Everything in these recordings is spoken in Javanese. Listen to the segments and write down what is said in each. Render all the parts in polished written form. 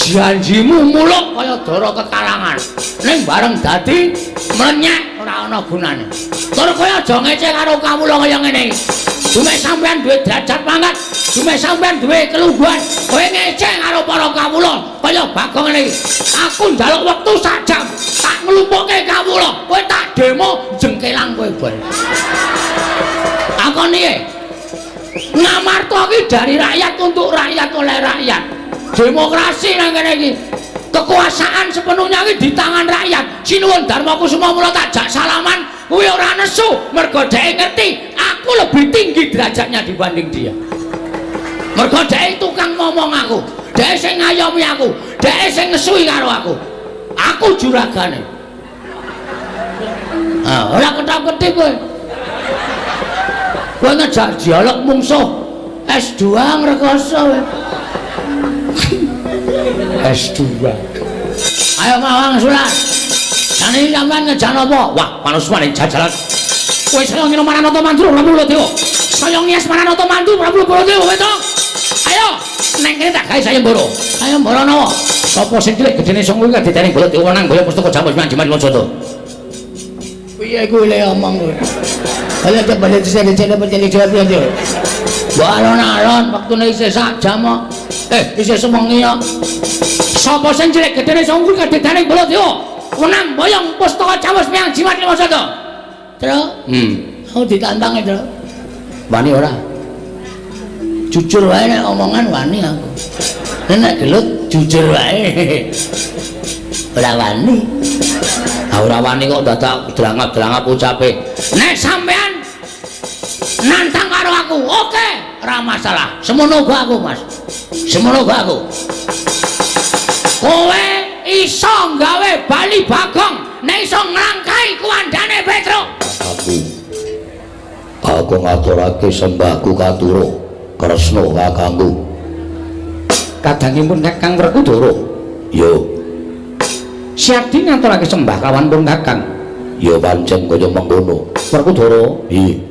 Janjimu muluk kaya dara kekalangan. Ning bareng dadi mlenyek ora ana gunane. Tur kowe aja ngece karo kawula kaya ngene iki. Dumeh sampean duwe derajat pangkat, dumeh sampean duwe kelungguhan, kowe ngece karo para kawula kaya Bagong ngene iki. Aku njaluk wektu sak jam, tak nglumpukke kawula, kowe tak demo jengkelang kowe boy. Takoni e. Ngamarta iki dari rakyat untuk rakyat oleh rakyat. Demokrasi nang kene iki. Kekuasaan sepenuhnya iki di tangan rakyat. Sinuwun Darma Kusuma mula tak jak salaman kuwi ora nesu mergo dheke ngerti aku lebih tinggi derajatnya dibanding dia. Mergo dheke tukang ngomong aku, dheke sing ngayomi aku, dheke sing ngesui karo aku. Aku juragane. Ah, ora ketap-ketip kowe. Kowe ngejak dialog mungsuh S2 ngrekoso kowe. S2. Ayo mawang surat. Saniki sampean ngejak napa? Wah, panusmane jajalan. Kowe saya ngino Maranata Mandura Prabu Baladewa. Saya ngias Maranata Mandura Prabu Baladewa kowe to. Ayo, neng kene tak gawe sayembara. Sayembara napa? Sapa sing cilik gedene sing kuwi kadidene Baladewa nang boyo pustaka jamus manjiman Jata. Piye kuwi le omong kowe? Ayo coba balik sini sini balik jawab aja. Mbok alon-alon wektune isih sak jam kok. Isih sewengi kok. Sapa sing cilik gedene sing kuwi kadidane Baladewa? Wenang boyong pustaka jamus miang jimat lima sata. Tru, aku ditantang itu. Wani ora? Jujur wae nek omongan wani aku. Nek gelut jujur wae. Ora wani. Ah ora wani kok dadak drangap-drangap ucape. Nek sampean nantang karo aku, oke, ora masalah. Semono uga aku, Mas. Semono uga aku. Kowe iso gawe bali Bagong, nek iso nglangkai kuwandane Petruk. Aku ngaturake sembahku katura Kresna kakangku. Kadangipun Kakang Werkudara. Yo, Siadi ngaturake sembah kawan pun Kakang. Ya pancen kaya mengkono. Werkudara, Piye?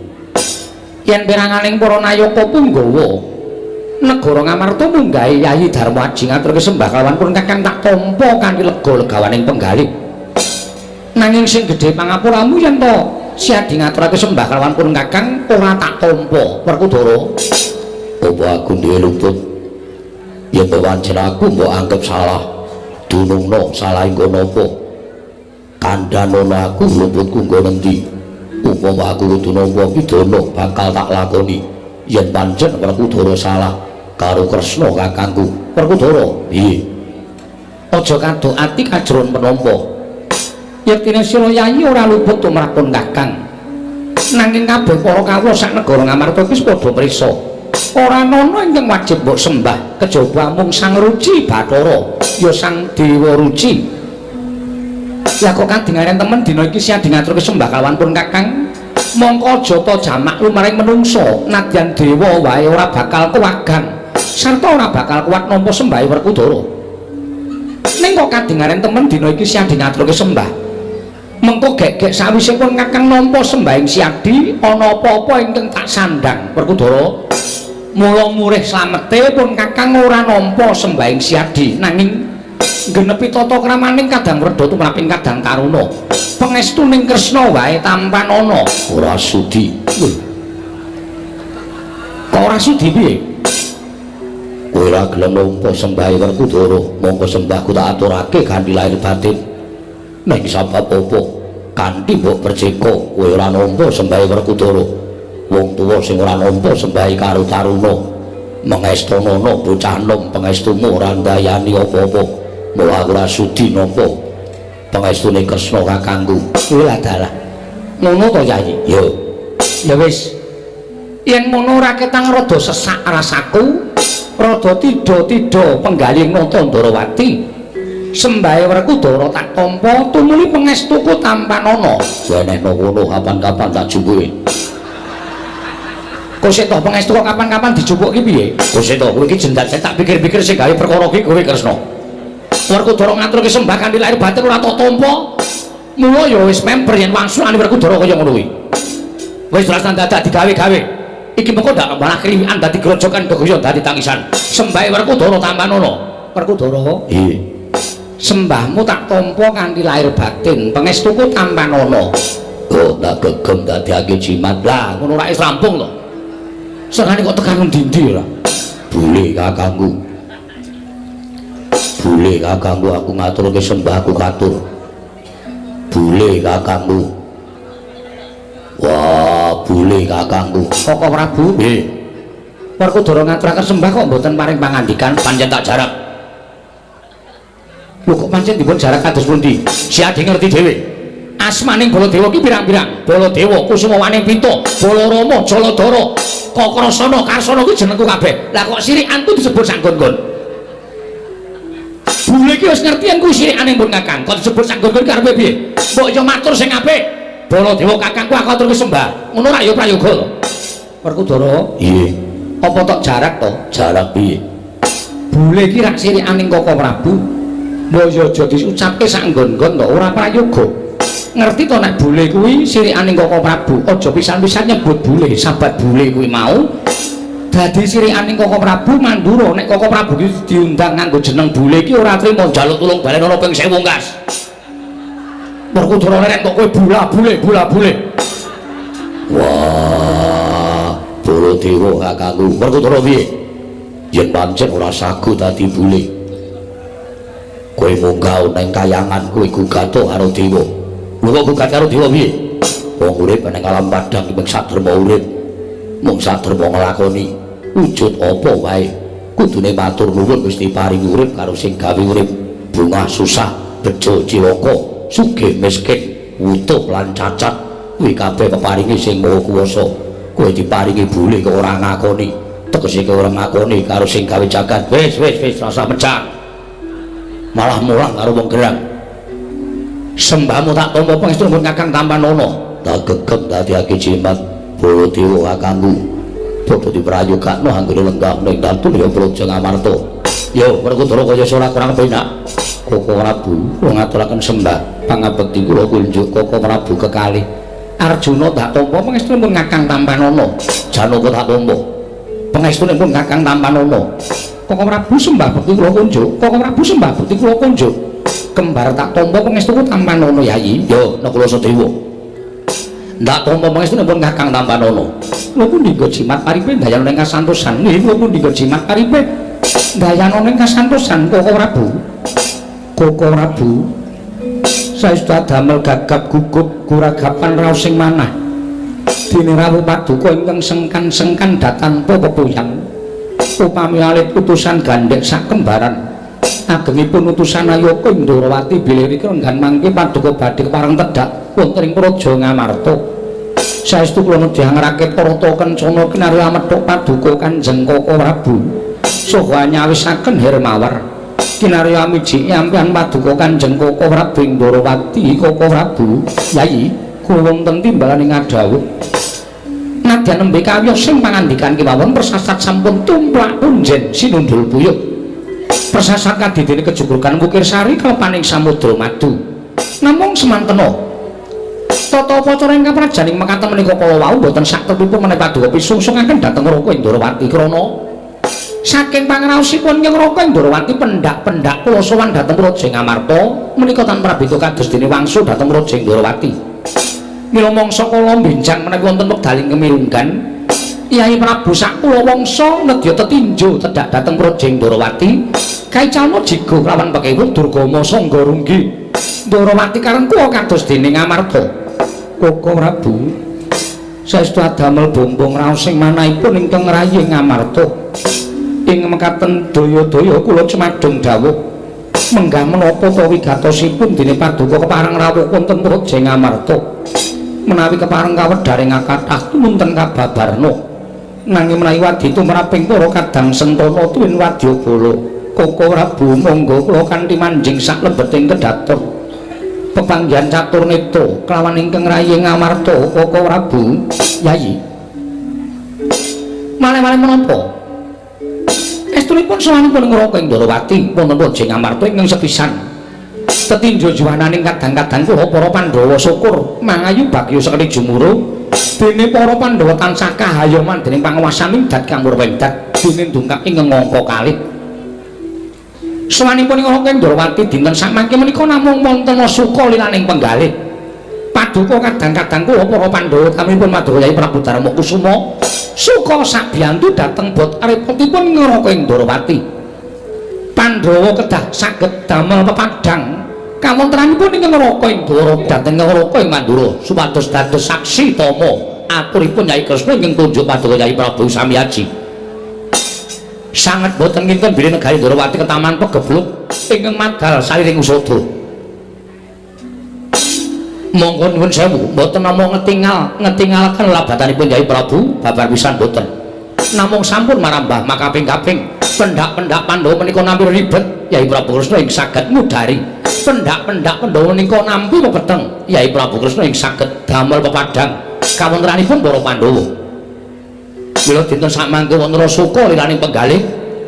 Yen peranganing para nayaka punggawa negara Ngamarta munggahe Yayi Darmaji ngaturake sembah kawan pun Kakang tak tampa kanthi lega legawaning penggalih. Nanging sing gedhe pangapuramu yen to Siadi ngaturake sembah kawan pun Kakang ora tak tampa. Werkudara, Apa aku duwe luput? Yen to pancen aku mbok anggap salah. Dunungno salah nggo napa? Kandhanono aku luputku nggo nendi? Upama aku kudu nampa pidana bakal tak lakoni. Yen pancen Werkudara salah karo Kresna kakangku. Werkudara, Piye? Aja kadok ati kajron penampa. Yektine sira Yayi ora luput tumrap pun Kakang. Nanging kabeh para kawula sak negara Ngamarta iki wis padha mrisa. Ora ana ingkang wajib mbok sembah kejaba mung Sang Ruci Bathara, ya Sang Dewa Ruci. Lah kok kadingaren temen dina iki siadi ngaturke sembah kalawan pun Kakang? Mongko aja ta jamak lumaring menungsa, nadyan dewa wae ora bakal kewagang sarta ora bakal kuat nampa sembahe Werkudara. Ning kok kadingaren temen dina iki siadi ngaturke sembah. Mengko gek-gek sawise pun Kakang nampa sembahing Siadi, ana apa-apa ingkang tak sandang Werkudara. Mula murih slamete pun Kakang ora nampa sembahing Siadi, nanging genepi tata kramaning kadang wredha tumraping kadang taruna. Pangestuning Kresna wae tampanana. Ora sudi. Lho. Kok ora sudi piye? Kowe ora gelem nampa sembahe Werkudara, mongko sembahku tak aturake kanthi lahir batin. Ning sebab apa? Kanthi mbok percika kowe ora nampa sembahe Werkudara. Wong tuwa sing ora nampa sembahe karo taruna, mengestonono bocah nom pangestumu ora ndayani apa-apa. Mula aku ora sudi nampa pangestune Kresna kakangku. Kuwi lah dalah. Ngono to, Yayi? Yo. Ya wis. Yen ngono ora ketang rada sesak rasaku, rada tida-tida penggalih nata Ndarawati. Sembahe Werkudara tak tampa tumuli pangestuku tampanana. Wenehno kono kapan-kapan tak jumpuke. Kok sik to pangestu kok kapan-kapan dijupuk ki piye? Kok sik to kowe iki jendak tak pikir-pikir sing gawe perkara ki kowe Kresna. Werkudara ngaturke sembah kanthi lahir batin ora tak tampa. Mula ya wis memper yen wangsulane Werkudara kaya ngono kuwi. Wis rasane dadak digawe-gawe. Iki mengko ndak malah kriwikan dadi grojokan geguyon dadi tangisan. Sembahe Werkudara tampanana. Werkudara. Iya. Sembahmu tak tampa kanthi lahir batin, pangestuku tampanana. Oh, tak gegem dadiake jimat. Lah, ngono rak wis rampung to. Sengane kok tekan ndi-ndi ora? Bule kakangku. Bule kakangku, aku ngaturke sembahku katur. Bule kakangku. Wah, bule kakangku. Koko Prabu. Nggih. Werkudara ngaturaken sembah kok mboten paring pangandikan, pancen tak jarak. Lho kok pancen dipun jarak kados pundi? Si Adi ngerti dhewe. Asmaning Baladewa ki pirang-pirang. Baladewa, Kusumawaning Pita, Balarama, Jaladara, Kakrasana, Karsana kuwi jenengku kabeh. Lah kok sirikanku disebut sanggon-gon? Bule ki wis ngerti yen kuwi sirikane pun Kakang. Kok disebut sanggon-gon karepe piye? Mbok yo matur sing apik. Baladewa kakangku aku aturke sembah. Ngono ra ya prayoga to. Werkudara, Iya. apa tok jarak to? Jarak piye? Bule ki rak sirikane Koko Prabu. Mbok yo aja diucapke sak nggon-nggon to, ora prayoga. Ngerti to nek bule kuwi sirikane Koko Prabu, aja pisan-pisan nyebut bule, sahabat bule kuwi mau dadi sirikane Koko Prabu Mandura. Nek Koko Prabu ki diundang nganggo jeneng bule ki ora trima, njaluk tulung balen ana ping 1000 kas. Werkudara leren kok kowe bula bule bula bule. Wah, Baladewa kakangku. Werkudara piye? Yen pancen ora sagu dadi bule, kowe munggah nang kayangan kowe gugato karo dewa. Lho kok gugat karo dewa piye? Wong urip nang alam padang iki mung saderma urip, mung saderma nglakoni wujud apa wae kudune matur nuwun Gusti paring urip karo sing gawe urip. Bungah susah, bejo cilaka, sugih miskin, wutuh lan cacat, kuwi kabeh peparinge sing Maha Kuwasa. Kowe diparingi bule kok ora ngakoni, tegese kowe ora ngakoni karo sing gawe jagat. Wis wis wis rasa mecang, malah mulang karo wong gerang. Sembahmu tak tampa pangestu nuwun Kakang tampanana. Tak gegem dadiake jimat Baladewa kakangku. Padha diprayogakno anggone lenggah ning datul ya Praja Ngamarta. Yo Werkudara kaya ora kurang penak. Koko Prabu kula ngaturaken sembah pangabekti kula kunjuk Koko Prabu kekalih. Arjuna tak tampa pangestunipun Kakang tampanana. Janaka tak tampa pangestunipun Kakang tampanana. Koko Prabu sembah bekti kula kunjuk. Koko Prabu sembah bekti kula kunjuk. Kembar tak tampa pangestuku tampanana Yayi. Yo Nakula Sadewa. Ndak tampa pangestunipun Kakang tampanana. Kula pundi nggo jimat paripe ndayana ing kasantosan. Nggih kula pundi nggo jimat paripe ndayana ing kasantosan Koko Prabu. Koko Prabu saestu adamel gagap gugup guragapan raos sing manah. Dene rawuh paduka ingkang sengkan-sengkan datanpa pepuyang. Upami alit utusan gandhek sakembaran agengipun utusan Ayaka Ndrawati bilih rika enggan mangke paduka badhe kepareng tedhak wonten ing Praja Ngamarta. Saestu kula nedhi angrakit parata kencana kinarya methuk paduka Kanjeng Koko Prabu saha nyawisaken Hermawar. Kinarya mijiki ampihan paduka Kanjeng Koko Prabu Ndrawati. Koko Prabu Yayi kula wonten timbalan ing ngadhawuh. Nadyan nembe kawiyos sing pangandikan kemawon persasat sampun tumplak punjen sinundul buyut. Persasat kadidene kejugrugan Wukir Sari kalepaning samudra madu. Namung semantena tata upacara ingkang prajaning mekaten menika kala wau boten saktepipun menawi paduka pisungsungaken dhateng Raka Indrawati krana saking pangraosipun ing Raka Indrawati pendak-pendak kula sowan dhateng Praja Ngamarta menika tan prabita kados dene wangsul dhateng Praja Indrawati. Mila mangsa kala benjang menawi wonten wekdaling kemirunggan Yai Prabu sakula wangsa nedya tetinju tedhak dhateng Praja Indrawati kaicalna jigo kelawan pekewuh Durgama sangga runggi. Ndrawati karengku kados dene Ngamarta. Koko Prabu saestu adamel bombong raos sing manahipun ingkang ngrayi Ngamarta. Ing mekaten daya-daya kula cemadung dawuh menggah menapa ta wigatosipun dene paduka kepareng rawuh wonten Praja Ngamarta. Menawi kepareng kawedharing kathah tumunten kababarna. Nanging menawi wadi tumraping para kadang sentana tuwin wadyabala. Koko Prabu monggo kula kanthi manjing saklebeting kedaton pepanggihan catur netra kelawan ingkang rayi Ngamarta. Koko Prabu Yayi malih-malih menapa estunipun sowanipun Raka Indrawati wonten Praja Ngamarta ingkang sepisan tetinju juwananing kadang-kadang kula para Pandhawa syukur mangayu bagya sekti jumuro dene para Pandhawa tansah kahayoman dening panguwasaning dat kang murwendat dene ndungkap ing ngangka kalih. Sowanipun ing Raka Ndrawati dinten samangke menika namung wonten suka lilaning penggalih. Paduka kadang-kadang kula para Pandhawa utaminipun Paduka Yai Prabu Darma Kusuma suka sabiyantu dhateng bot repotipun ing Raka Ndrawati. Pandhawa kedah saged damel pepadhang kawontenanipun ing Raka Ndara dhateng Raka ing Mandura supados dados saksi tama aturipun Yai Kresna ingkang tunjuk Paduka Yai Prabu Samyaji. Sanget boten kinten bilih negari Ndrawati ketaman pegebluk ingkang madal saliring usada. Monggo nuwun sewu, mboten namung ngetingalaken labatanipun Yai Prabu babar pisan boten. Namung sampun marambah makaping-kaping pendak-pendak Pandhawa menika nampi ribet Yai Prabu Kresna ing saged ngudari. Pendak-pendak Pandhawa menika nampi pepeteng Yai Prabu Kresna ing saged damel pepadhang kawontenanipun para Pandhawa. Mila dinten samangke wonten suka lilaning penggalih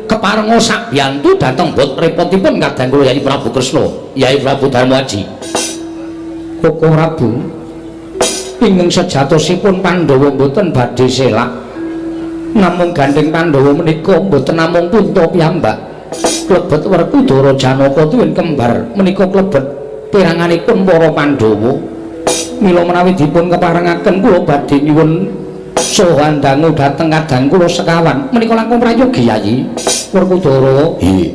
keparenga sabiyantu dhateng bot repotipun kadang kula Yai Prabu Kresna, Yai Prabu Darmaji. Koko Prabu ingkang sejatosipun Pandhawa mboten badhe selak. Namung gandheng Pandhawa menika mboten namung punta piyambak. Klebet Werkudara Janaka tuwin kembar menika klebet peranganipun para Pandhawa. Mila menawi dipun keparengaken kula badhe nyuwun saha dangu dhateng kadang kula sekawan menika langkung prayogi Yayi Werkudara. Nggih.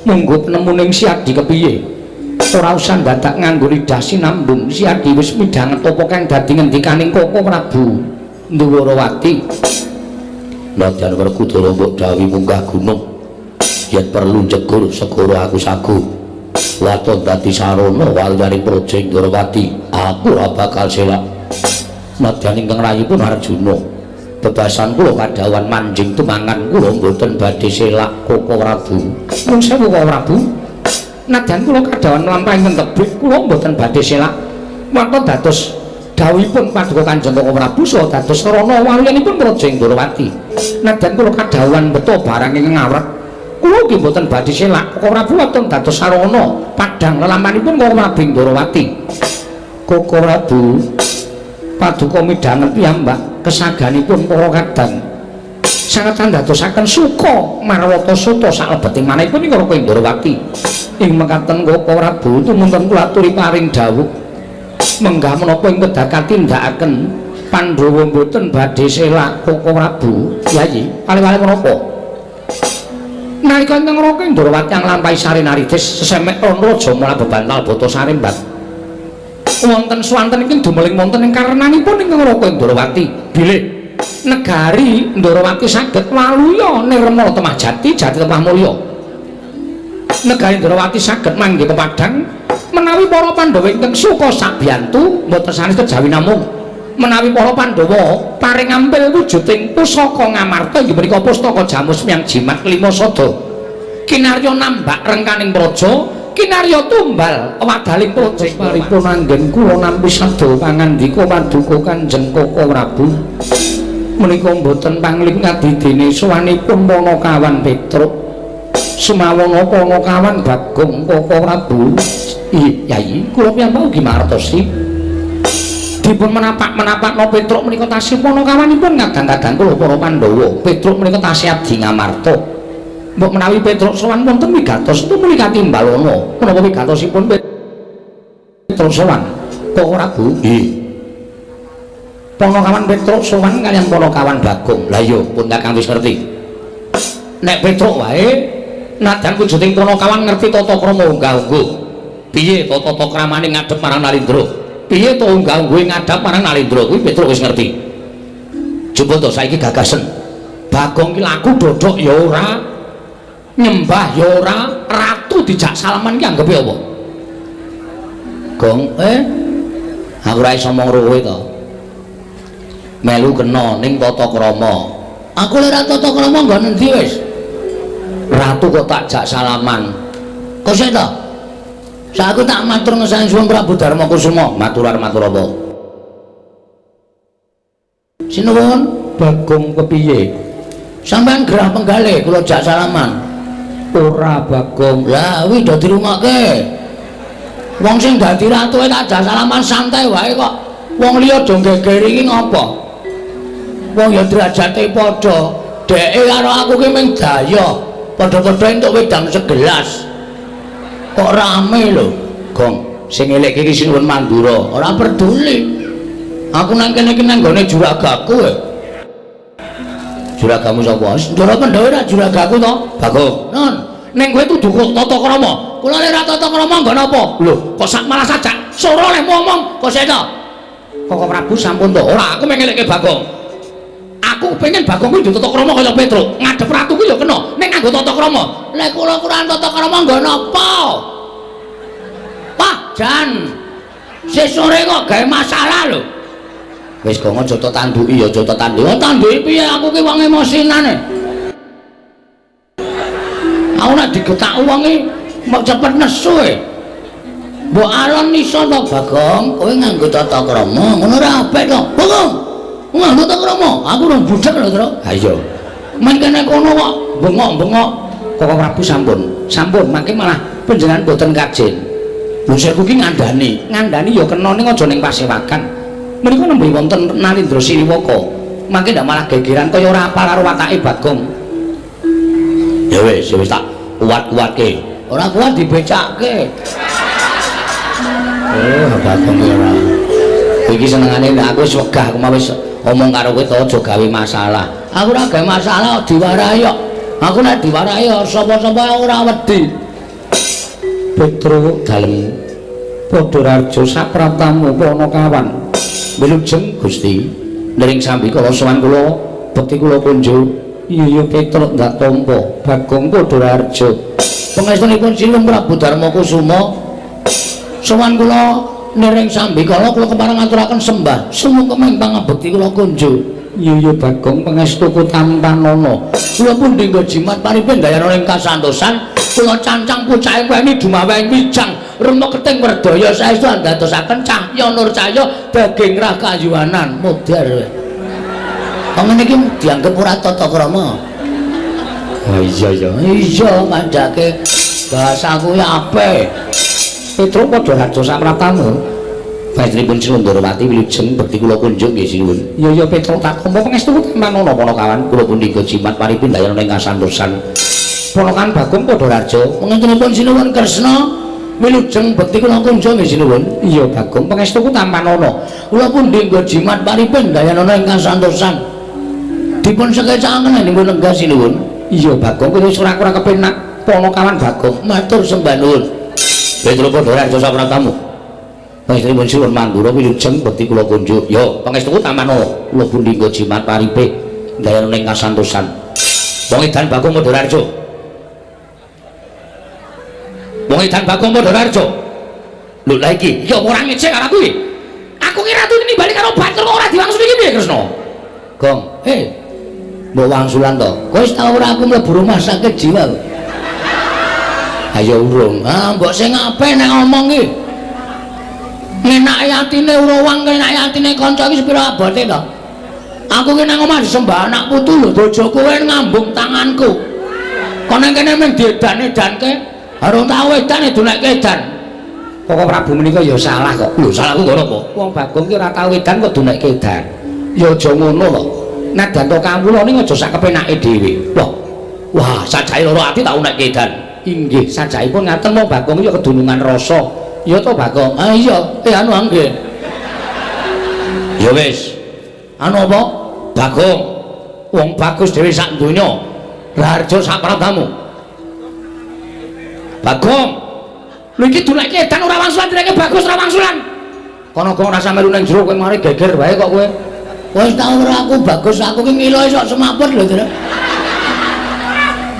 Munggo penemuning Siadi kepiye? Ora usah dadak nganggo lidah sinambung. Siadi wis midhanget apa kang dadi ngendikaning Koko Prabu Ndwarawati. Nadyan Werkudara mbok dawuhi munggah gunung yen perlu jegur segara aku sagu. Waton dadi sarana waluyaning praja Ndrawati, aku ora bakal selak. Nadyan ingkang rayipun Arjuna, bebasan kula kadhawuhan manjing tumangan kula mboten badhe selak Koko Prabu. Nuwun sewu Koko Prabu. Nadyan kula kadhawuhan mlampah ingkang tebih kula mboten badhe selak. Waton dados dawuhipun Paduka Kanjeng Koko Prabu saha dados sarana waluyanipun praja Ndrawati. Nadyan kula kadhawuhan beto barang ingkang awret kula nggih mboten badhe selak. Koko Prabu waton dados sarana padhang lelampanipun Koko Prabu Ndrawati. Koko Prabu paduka midhanget piyambak kesaganipun para kadang sanget andadosaken suka marwata suta salebeting manahipun ing Raka Ndrawati. Ing mekaten Koko Prabu tumunten kula aturi paring dawuh menggah menapa ing kedah katindakaken Pandhawa mboten badhe selak Koko Prabu. Yayi wali-wali menapa? Nalika ing Raka Ndrawati nglampahi sarinaritis sesemek Ranraja mula bebantal bata sarimbat. Wonten swanten iki dumeling wonten ing karenanipun ing Raka Ndrawati bilih negari Ndrawati saged waluya nirmala temah jati jati temah mulya. Negari Ndrawati saged manggih pepadhang menawi para Pandhawa ingkang suka sabiyantu mboten sanes kejawi namung menawi para Pandhawa paring ampil wujuding pusaka Ngamarta inggih menika pustaka Jamus Miang Jimat Lima Sada kinarya nambak rengkaning praja kinarya tumbal wadaling praja. Paripun anggen kula nampi sabda pangandika paduka Kanjeng Koko Prabu menika mboten pangling kadidene sowanipun Panakawan Petruk semawana Panakawan Bagong Koko Prabu. Yayi kula piyambak ugi mangertosi dipun menapak-menapakno Petruk menika tasih panakawanipun kadang-kadang kula para Pandhawa. Petruk menika tasih abdi Ngamarta. Mbok menawi Petruk sowan wonten wigatos tumuli katimbalana. Menapa wigatosipun Petruk sowan Koko Prabu? Nggih. Panakawan Petruk sowan kaliyan Panakawan Bagong. Lah iya pun Kakang wis ngerti. Nek Petruk wae nadyan wujuding Panakawan ngerti tata krama unggah-ungguh. Piye tata kramane ngadhep marang Nalindra? Piye to unggah-ungguhe ngadhep marang Nalindra? Kuwi Petruk wis ngerti. Coba to saiki gagasen. Bagong ki laku dodok ya ora, nyembah ya ora, ratu dijak salaman ki anggepe apa? Gong, aku ora iso omong kowe to. Melu kena ning tata krama. Aku lek ora tata krama nggon endi wis? Ratu kok tak jak salaman. Kok sik to? Saku tak matur ngesane Suwun Prabu Darma Kusuma. Maturan matur apa? Sinuwun. Bagong kepiye? Sampeyan gerah penggalih kula jak salaman. Ora Bagong. Lah kuwi do dirungokke. Wong sing dadi ratuke tak jak salaman santai wae kok. Wong liya do geger iki ngopo? Wong ya derajate padha. Dheke karo aku ki mung dayoh. Padha-padha entuk wedang segelas. Kok rame lho, Gong. Sing elek iki Sinuwun Mandura, ora peduli. Aku nang kene iki nang gone juragaku e. Juragamu sapa? Ndara Pandhawa ora juragaku to? Bagong. Non, ning kowe kudu tata krama. Kula lek ora tata krama nggo napa? Lho, kok sak malah sajak sora lek ngomong kok seta. Koko Prabu sampun to. Ora, aku mengelekke Bagong. Aku pengen Bagong kuwi tata krama kaya Petruk. Ngadep ratu kuwi ya kena, ning nganggo tata krama. Lek kula kurang tata krama nggo napa? Wah, jan. Sesore kok gawe masalah lho. Wis gong aja tok tanduki ya, aja tok tanduki. Oh, tanduki piye aku ki wong emosinane. Aku nek digetak wong iki mok cepet nesu e. Mbok alon iso to Bagong, kowe nganggo tata krama, ngono ora apik to. Bagong, nganggo tata krama, aku ora budhek lho, Tru. Ha iya. Men kene kono kok bengok-bengok. Koko Prabu sampun. Sampun mangke malah panjenengan boten kajen. Lho sirku ki ngandani. Ngandani ya kena ning aja ning pasewakan. Menika nembe wonten Nalindra Siliwaka. Mangke ndak malah gegeran kaya ora apal karo watake Bagong. Ya wis, wis tak kuat-kuatke. Ora kuat dibecakke. Bagong ora. Iki senengane nek aku wis wegah aku mau wis omong karo kowe to aja gawe masalah. Aku ora gawe masalah diwarahi kok. Aku nek diwarahi sapa-sapa ora wedi. Petruk dalem Padha Raja sapratamu Panakawan. Wilujeng Gusti, nering sambikala sowan kula bekti kula kunjuk. Iya ya Petruk ndak tampa Bagong Padha Raja. Pangestunipun Sinuwun Prabu Darma Kusuma, sowan kula nering sambikala kula kepareng ngaturaken sembah sumungkem pangabekti kula kunjuk. Iya ya Bagong pangestuku tampanana. Kula pundi nggo jimat paripe ndayana ing kasantosan, kula cancang pucake weni dumaweng wijang remuk keting werdaya saestu andadosaken cahya nur cahya daging rah kayuwanan modar. Wong ngene iki dianggep ora tata krama. Ha iya ya. Iya kandhake bahasaku ya apik. Petruk Padha Raja sapratamu. Panjenenganipun Sinuwun Ndorowati wilujeng bekti kula kunjuk nggih Sinuwun. Iya ya Petruk tak tampa pangestuku tampanana Panakawan. Kula pundi nggo jimat paripe ndayana ing kasantosan. Ponakan Bagong Padha Raja. Pangestunipun Sinuwun Kresna wilujeng bekti kula kunjuk nggih Sinuwun. Iya Bagong pangestuku tampanana. Kula pundi nggo jimat paripe ndayana ing kasantosan. Dipun sekecakaken ing lenggah Sinuwun. Iya Bagong kowe wis ora kurang kepenak Panakawan Bagong. Matur sembah nuwun. Petruk Padha Raja sapratamu. Pangestunipun Sinuwun Mandura wilujeng bekti kula kunjuk. Yo pangestuku tampanana. Kula pundi nggo jimat paripe ndayana ing kasantosan. Wong edan Bagong Padha Raja. Wong edan Bagong Padha Raja. Lho lha iki, ya ora ngecek karo aku iki. Aku ki ratu nimbali karo Batur kok ora diwangsuli iki piye Kresna? Gong, mbok wangsulan to. Kowe wis tau ora aku mlebu rumah sakit jiwa? Ayo urung. Ah, mbok sing apik nek ngomong iki. Ngenake atine urowang, ngenake atine kanca iki sepira abote to? Aku ki nang omah disembah anak putu lho, bojoku kowe ngambung tanganku. Kono kene mung diedan-edanke, harung tau edan dunekke edan. Koko Prabu menika ya salah kok. Lho salahku nggo napa? Wong Bagong ki ora tau edan kok dunekke edan. Ya aja ngono to. Nadyan to kawula ning aja sak kepenake dhewe. Wah. Wah, sajake loro ati tak unekke edan. Inggih, sajakipun ngaten wong Bagong ya kedunungan rasa. Ya to Bagong? Ah iya, anu nggih. Ya wis. Anu apa? Bagong. Wong bagus dhewe sak donya. Raharja sak pratamu. Bagong. Lho iki dunekke edan ora wangsulan, dunekke bagus ora wangsulan. Kono kok ora sampe lu nang jero kowe mari geger wae kok kowe. Wis tau ora aku bagus, aku ki ngilo sok semaput lho, Tru.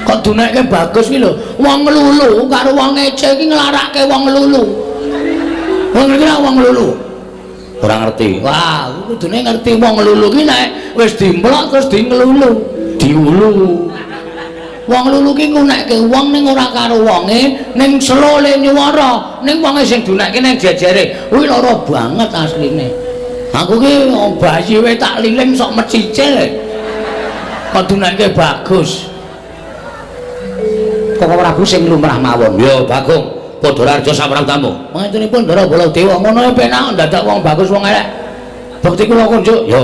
Kok dunekke bagus ki lho. Wong nglulu karo wong ngece iki nglarake wong nglulu. Wong ngerti ora wong nglulu? Ora ngerti. Wah, aku kudune ngerti wong nglulu ki nek wis dimplok terus di nglulu, diulu. Wong nglulu ki ngunekke wong ning ora karo wonge, ning selole nyuwara, ning wonge sing dunekke ning jejere. Kuwi lara banget asline. Aku ki bayi wae tak liling sok mecicil. Kok dunekke bagus. Koko Prabu sing lumrah mawon. Ya Bagong, Padha Raja sapratamu. Pangestunipun Ndara Baladewa ngono penak ndadak wong bagus wong elek. Bekti kula kunjuk. Ya.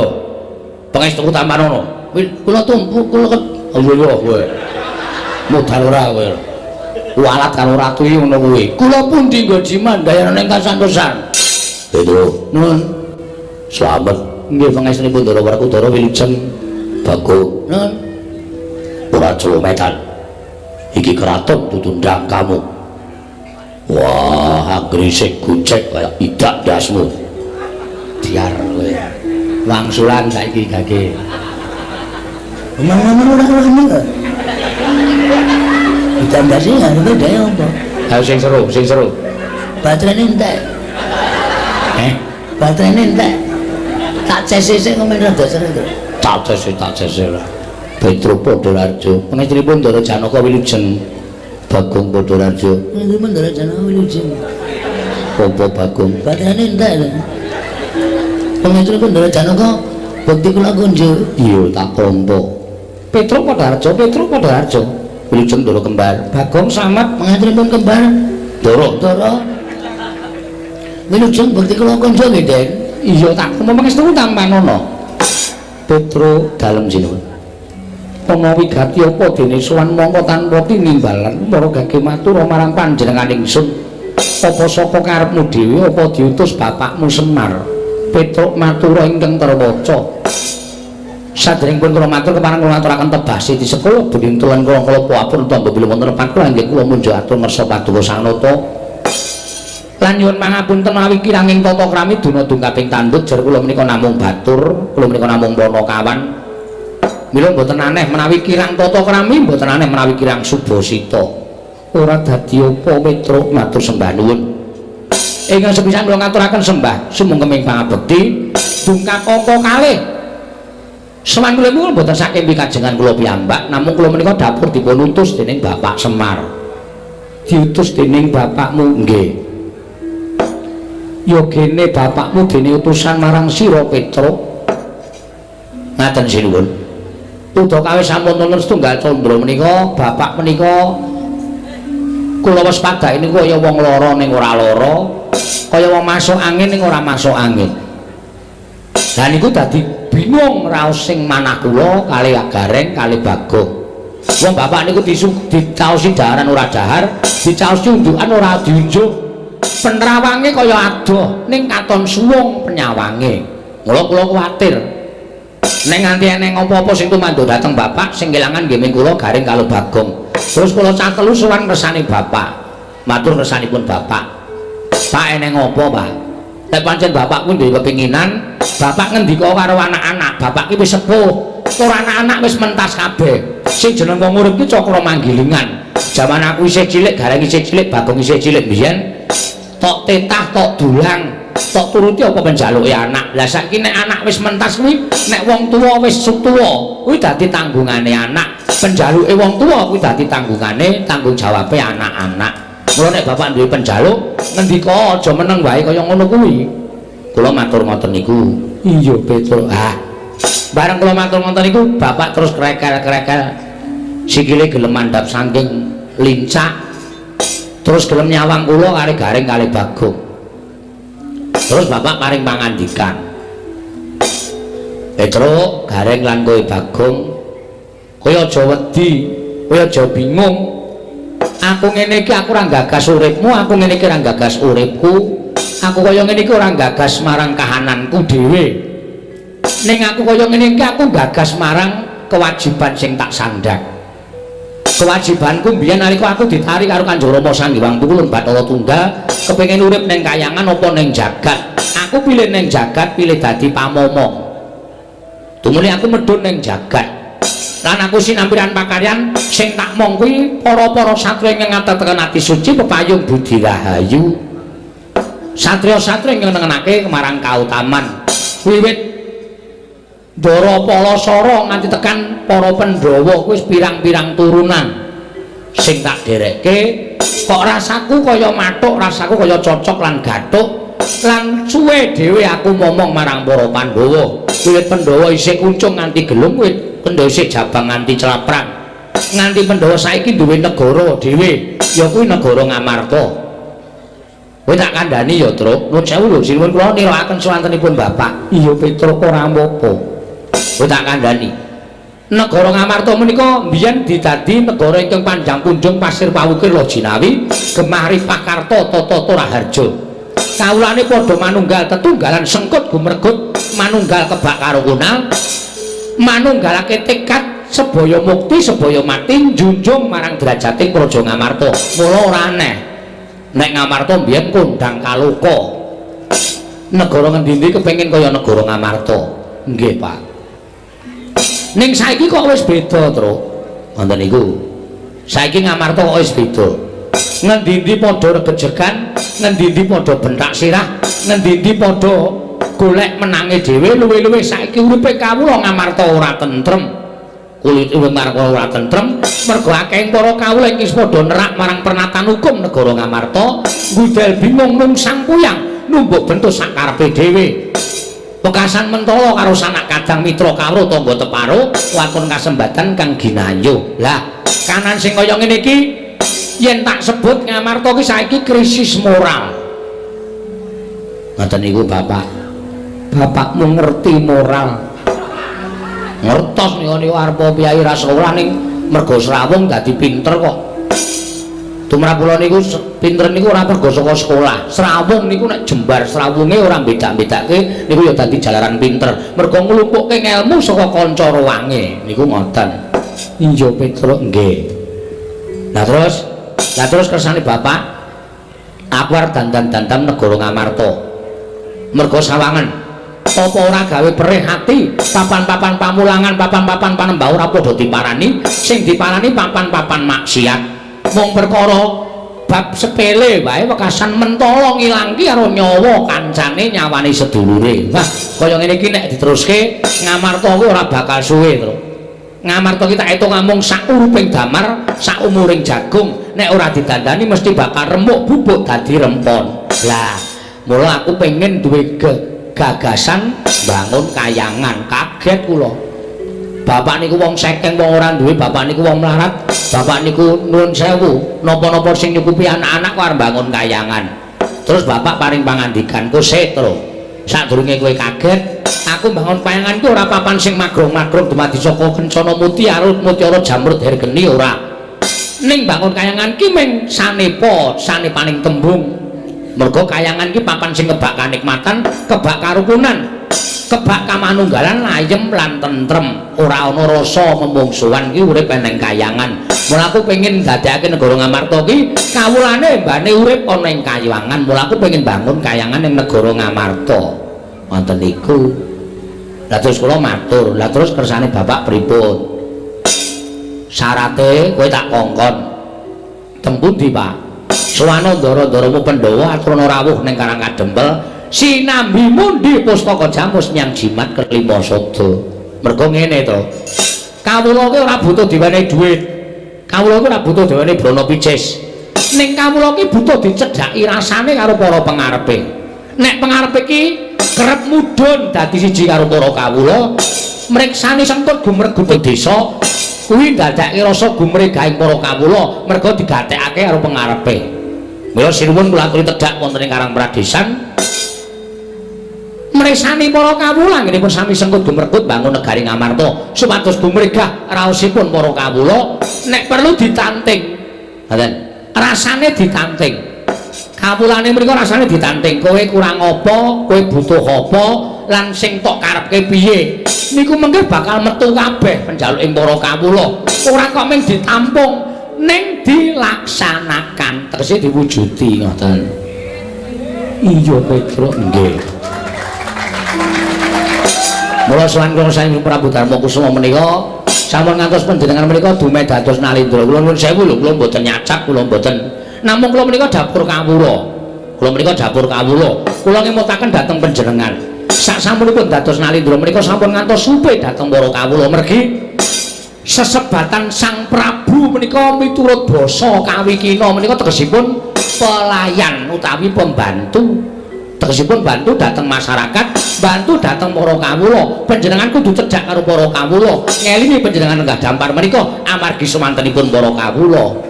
Pangestuku tampanana. Kula tumpu kula Ayo yo kowe. Modal ora kowe. Walat karo ratu iki ngono kuwi. Kula pundi nggo jimandayana ing kasantosan. Petro, Nun. Slamet. Nggih pangestunipun Ndara Werkudara wilujeng Bagong. Nun. Ora celometan. Iki keraton tutundang kamu. Wah, anggere isih gocek kaya idak ndasmu. Diar kowe. Wangsulan saiki gage. Omong-omong ora ora kok. Idak ndase ngarepe dhewe apa? Ayo sing seru, sing seru. Baterainé entek. Eh, Baterainé entek. Tak ces sik kok men rada seru to. Tak ces, tak ces lah. Petro Padharjo, pangestunipun Ndara Janaka wilujeng Bagong Padharjo. Nggih Ndara Janaka wilujeng. Apa Bagong? Baterainé entek lho. Pangestunipun Ndara Janaka bekti kula kunjuk. Iya, tak tampa. Petro Padharjo, Petro Padharjo. Wilujeng Ndara kembar. Bagong Samet Pangestunipun kembar Ndara. Ndara. Wilujeng bekti kula kunjuk nggih, Den. Iya tak tampa pangestu tampanana. Petro dalem sinuwun. Ana wigati apa dene sowan mongko tanpa tinimbalan para gage matur marang panjenengan ingsun. Apa saka karepmu dhewe apa diutus bapakmu Semar? Petruk matura ingkang terwaca. Sadèrèngipun kula matur kepareng kula aturaken tebah siti sekolah bening tulan kula kala apun tangga bilih wonten lepat kula inggih kula munjuk atur ngersa paduka Sang Nata. Lan nyuwun pangapunten menawi kiranging tata krami duna dungkaping tandut jer kula menika namung batur, kula menika namung panakawan. Mila mboten aneh menawi kirang tata krami, mboten aneh menawi kirang subasita. Ora dadi apa Petruk matur sembah nuwun. Ingkang sepisan kula ngaturaken sembah sumangga pangabekti dungkap angka kalih. Sowan kula niku mboten saking pikajengan kula piyambak, namung kula menika dapur dipun utus dening Bapak Semar. Diutus dening bapakmu? Nggih. Ya gene bapakmu dene utusan marang sira Petruk. Ngaten sinuwun. Udakawis sampun wonten setunggal candra menika, bapak menika kula waspadai niku kaya wong lara ning ora lara, kaya wong masuk angin ning ora masuk angin. Lah niku dadi bingung raos sing manah kula kalih Gareng kalih Bagong. Wong bapak niku dicaosi daharan ora dahar, dicaosi unjukan ora diunjuk. Penrawange kaya adoh ning katon suwung penyawange. Mula kula kuwatir. Nek nganti eneng apa-apa sing tumandha dhateng bapak sing kelangan nggih ming kula Gareng karo Bagong. Terus kula cah telu sowan ngersane bapak. Matur ngersanipun bapak. Pak eneng apa, Pak? Nek pancen bapak kuwi duwe kepinginan, bapak ngendika karo anak-anak, bapak ki wis sepuh, ora anak-anak wis mentas kabeh. Sing jeneng wong urip ki cakra manggilingan. Jaman aku isih cilik, Gareng isih cilik, Bagong isih cilik biyen, tok tetah, tok dulang, tok turuti apa penjaluke anak. Lah saiki nek anak wis mentas kuwi, nek wong tuwa wis tuwa, kuwi dadi tanggungane anak. Penjaluke wong tuwa kuwi dadi tanggungane, tanggung jawabe anak-anak. Mula nek bapak duwe penjaluk, ngendika aja meneng wae kaya ngono kuwi. Kula matur ngoten niku. Iya, Petruk. Ah. Bareng kula matur ngoten niku, bapak terus krekel-krekel. Sikile gelem mandhap saking lincak. Terus gelem nyawang kula karo Gareng kalih Bagong. Terus bapak paring pangandikan. Petruk, Gareng lan kowe Bagong, kowe aja wedi, kowe aja bingung. Aku ngene iki aku ora gagas uripmu, aku ngene iki ora gagas uripku. Aku kaya ngene iki ora gagas marang kahananku dhewe. Ning aku kaya ngene iki aku gagas marang kewajiban sing tak sandhang. Kewajibanku mbiyen nalika aku ditarik karo Kanjeng Rama Sang Hyang Pukulun Bathara Tunggal, kepengin urip ning kayangan apa ning jagat. Aku pilih ning jagat, pilih dadi pamomong. Tumuli aku medhun ning jagat. Lan aku sinampiran pakaryan sing tak mong kuwi para-para satriya ingkang ngatetekan ati suci pepayung budi rahayu. Satriya-satriya ingkang nengenake marang kautaman. Wiwit Ndara Palasara nganti tekan para Pandhawa kuwi pirang-pirang turunan sing tak derekke kok rasaku kaya mathuk, rasaku kaya cocok lan gathuk lan suwe dhewe aku momong marang para Pandhawa. Wiwit Pandhawa isih kuncung nganti gelung, wiwit Pandhawa isih jabang nganti claprang, nganti Pandhawa saiki duwe negara dhewe, ya kuwi negara Ngamarta. Kowe tak kandhani ya, Truk. Nuwun sewu lho, sinuwun kula nirakaken swantenipun bapak. Iya, Petruk, ora apa-apa. Kowe tak kandhani. Negara Ngamarta menika mbiyen didadi negara ingkang panjang punjung pasir pawukir Lojinawi, gemah ripah karta tata raharja. Kawulane padha manunggal tetunggalan sengkut gumregut, manunggal kebak karo kunal, manunggalake tekad sebaya mukti sebaya mati njunjung marang derajating Praja Ngamarta. Mula ora aneh nek Ngamarta mbiyen kondang kaloka. Negara ngendi-endi kepengin kaya negara Ngamarta. Nggih, Pak. Ning saiki kok wis beda, Truk. Ngoten niku. Saiki Ngamarta kok wis beda. Ngendi-endi padha regejegan, ngendi-endi padha bentak sirah, ngendi-endi padha golek menange dhewe, luwih-luwih saiki uripe kawula Ngamarta ora tentrem. Kulit urip ora tentrem mergo akeh para kawula ingkang padha nerak marang pernatan hukum negara Ngamarta, ngudel bingung nungsang puyang, numbuk bentuk sakarepe dhewe. Wekasan mentala karo sanak kadang mitra kawruh tangga teparo waton kasembatan kang ginayuh. Lah, kanan sing kaya ngene iki yen tak sebut Ngamarta ki saiki krisis moral. Ngoten niku Bapak. Bapakmu ngerti moral. Ngertos niku niku arep piyai ra sekolah ning mergo srawung dadi pinter kok. Tumrap kula niku pinter niku ora mergo saka sekolah. Srawung niku nek jembar srawunge ora beda-bedake niku ya dadi jalaran pinter. Mergo nglumpukke ngelmu saka kanca ruwange niku ngoten. Iya Petruk nggih. Lah terus kersane Bapak aku arep dandan-dandan negara Ngamarta. Mergo sawangen apa ora gawe perih ati papan-papan pamulangan, papan-papan panembah ora padha diparani, sing diparani papan-papan maksiat. Mung perkara bab sepele wae wekasan mentala ngilangke karo nyawa kancane, nyawane sedulure. Wah, kaya ngene iki nek diteruske Ngamarta kuwi ora bakal suwe, Tru. Ngamarta ki tak etung amung sak uruping damar, sak umuring jagung, nek ora didandani mesti bakal remuk bubuk dadi rempon. Lah, mula aku pengen duwe gagasan bangun kayangan. Kaget kula. Bapak niku wong sekeng, wong ora duwe, bapak niku wong melarat, bapak niku nuwun sewu, napa-napa sing nyukupi anak-anak kok arep bangun kayangan. Terus bapak paring pangandikan, "Kose, Tru. Sadurunge kowe kaget, aku bangun kayangan ku ora papan sing magrong-magrong dumadi saka kencana mutiara, mutiara jamrud hergeni ora. Ning bangun kayangan ki mung sanepa, sanepaning tembung. Mergo kayangan ki papan sing kebak kanikmatan, kebak karukunan, kebak kamanunggalan, layem lan tentrem, ora ana rasa memungsuhan ki urip eneng kayangan. Mula aku pengen dadekake negara Ngamarta ki kawulane mbane urip ana ing kayangan. Mula aku pengen bangun kayangan ing negara Ngamarta." Wonten niku. Lah terus kula matur, "Lah terus kersane Bapak pripun?" "Syarate kowe tak kongkon." "Teng pundi, Pak?" "Sowana ndara-ndaramu Pandhawa aturana rawuh ning Karang Kadempel sinambi mundi pustaka jamus nyang jimat kelima sada." Mergo ngene to. Kawula ki ora butuh diwenehi dhuwit. Kawula ki ora butuh diwenehi brana picis. Ning kawula ki butuh dicedhaki rasane karo para pengarepe. Nek pengarepe ki kerep mudhun dadi siji karo para kawula, mriksani sengkut gumregut desa kuwi ndadekake rasa gumregahing para kawula mergo digatekake karo pengarepe. Mila sinuwun kula aturi tedhak wonten ing Karang Pradesan mresani para kawula anggenipun sami sengkut gumregut bangun negari Ngamarta supados gumregah raosipun para kawula, nek perlu ditanting. Ngoten. Rasane ditanting. Kawulane mriku rasane ditanting. Kowe kurang apa, kowe butuh apa, lan sing tok karepke piye. Niku mengke bakal metu kabeh penjaluking para kawula. Ora kok mung ditampung, ning dilaksanakan, tegese diwujudi ngoten. Iya Petruk nggih. Mula sowan kula saking Prabu Darma Kusuma menika sampun ngantos panjenengan menika dumeh dados nalindra. Kula nuwun sewu lho, kula mboten nyacap, kula mboten. Namung kula menika dapur kawula. Kula menika dapur kawula. Kula ngemutaken dhateng panjenengan. Sak sampunipun dados nalindra menika sampun ngantos supe dhateng para kawula mergi sesebatan Sang Prabu menika miturut basa kawikina menika tegesipun pelayan utawi pembantu. Tegesipun bantu dhateng masyarakat, bantu dhateng para kawula. Panjenengan kudu cedhak karo para kawula. Ngelingi panjenengan lenggah dampar menika amargi semantenipun para kawula.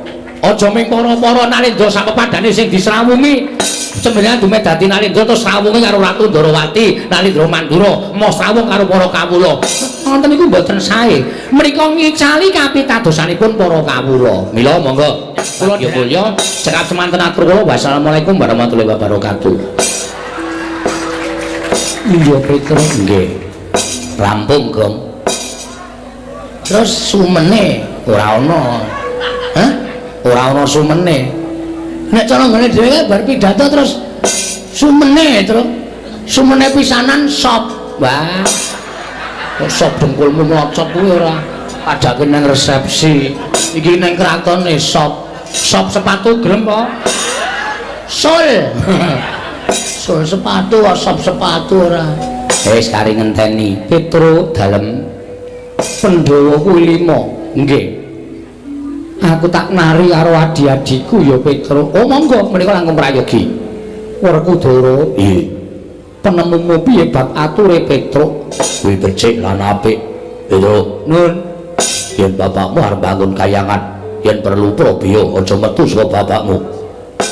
Aja mung para-para nalindra sapepadane sing disrawungi. Sembilan dumeh dadi Nalindra terus srawunge karo Ratu Ndorowati, Nalindra Mandura, mau srawung karo para kawula. Ngoten niku mboten sae. Mriko ngicali kapitadosanipun para kawula. Mila monggo kula mulya cekap semanten atur kula. Wassalamualaikum warahmatullahi wabarakatuh. Iya Petro nggih. Rampung, Gong. Terus sumene ora ana. Hah? Ora ana sumene. Nek cara nggone dhewe bar pidato terus sumene terus sumene pisanan sop. Wah. Kok sop dengkulmu mlocot kuwi ora padake nang resepsi. Iki nang kratone sop. Sop sepatu gelem apa? Sul. Sul sepatu, sop sepatu ora. Wis kari ngenteni Petro dalem Pandhawa kuwi 5. Nggih. Aku tak nari karo adi-adiku ya Petro. Oh monggo menika langkung prayogi. Werkudara. Nggih. Penemumu piye bab ature Petro? Kuwi becik lan apik. Petro, Nun, yen bapakmu arep bangun kayangan, yen perlu probya aja metu saka bapakmu.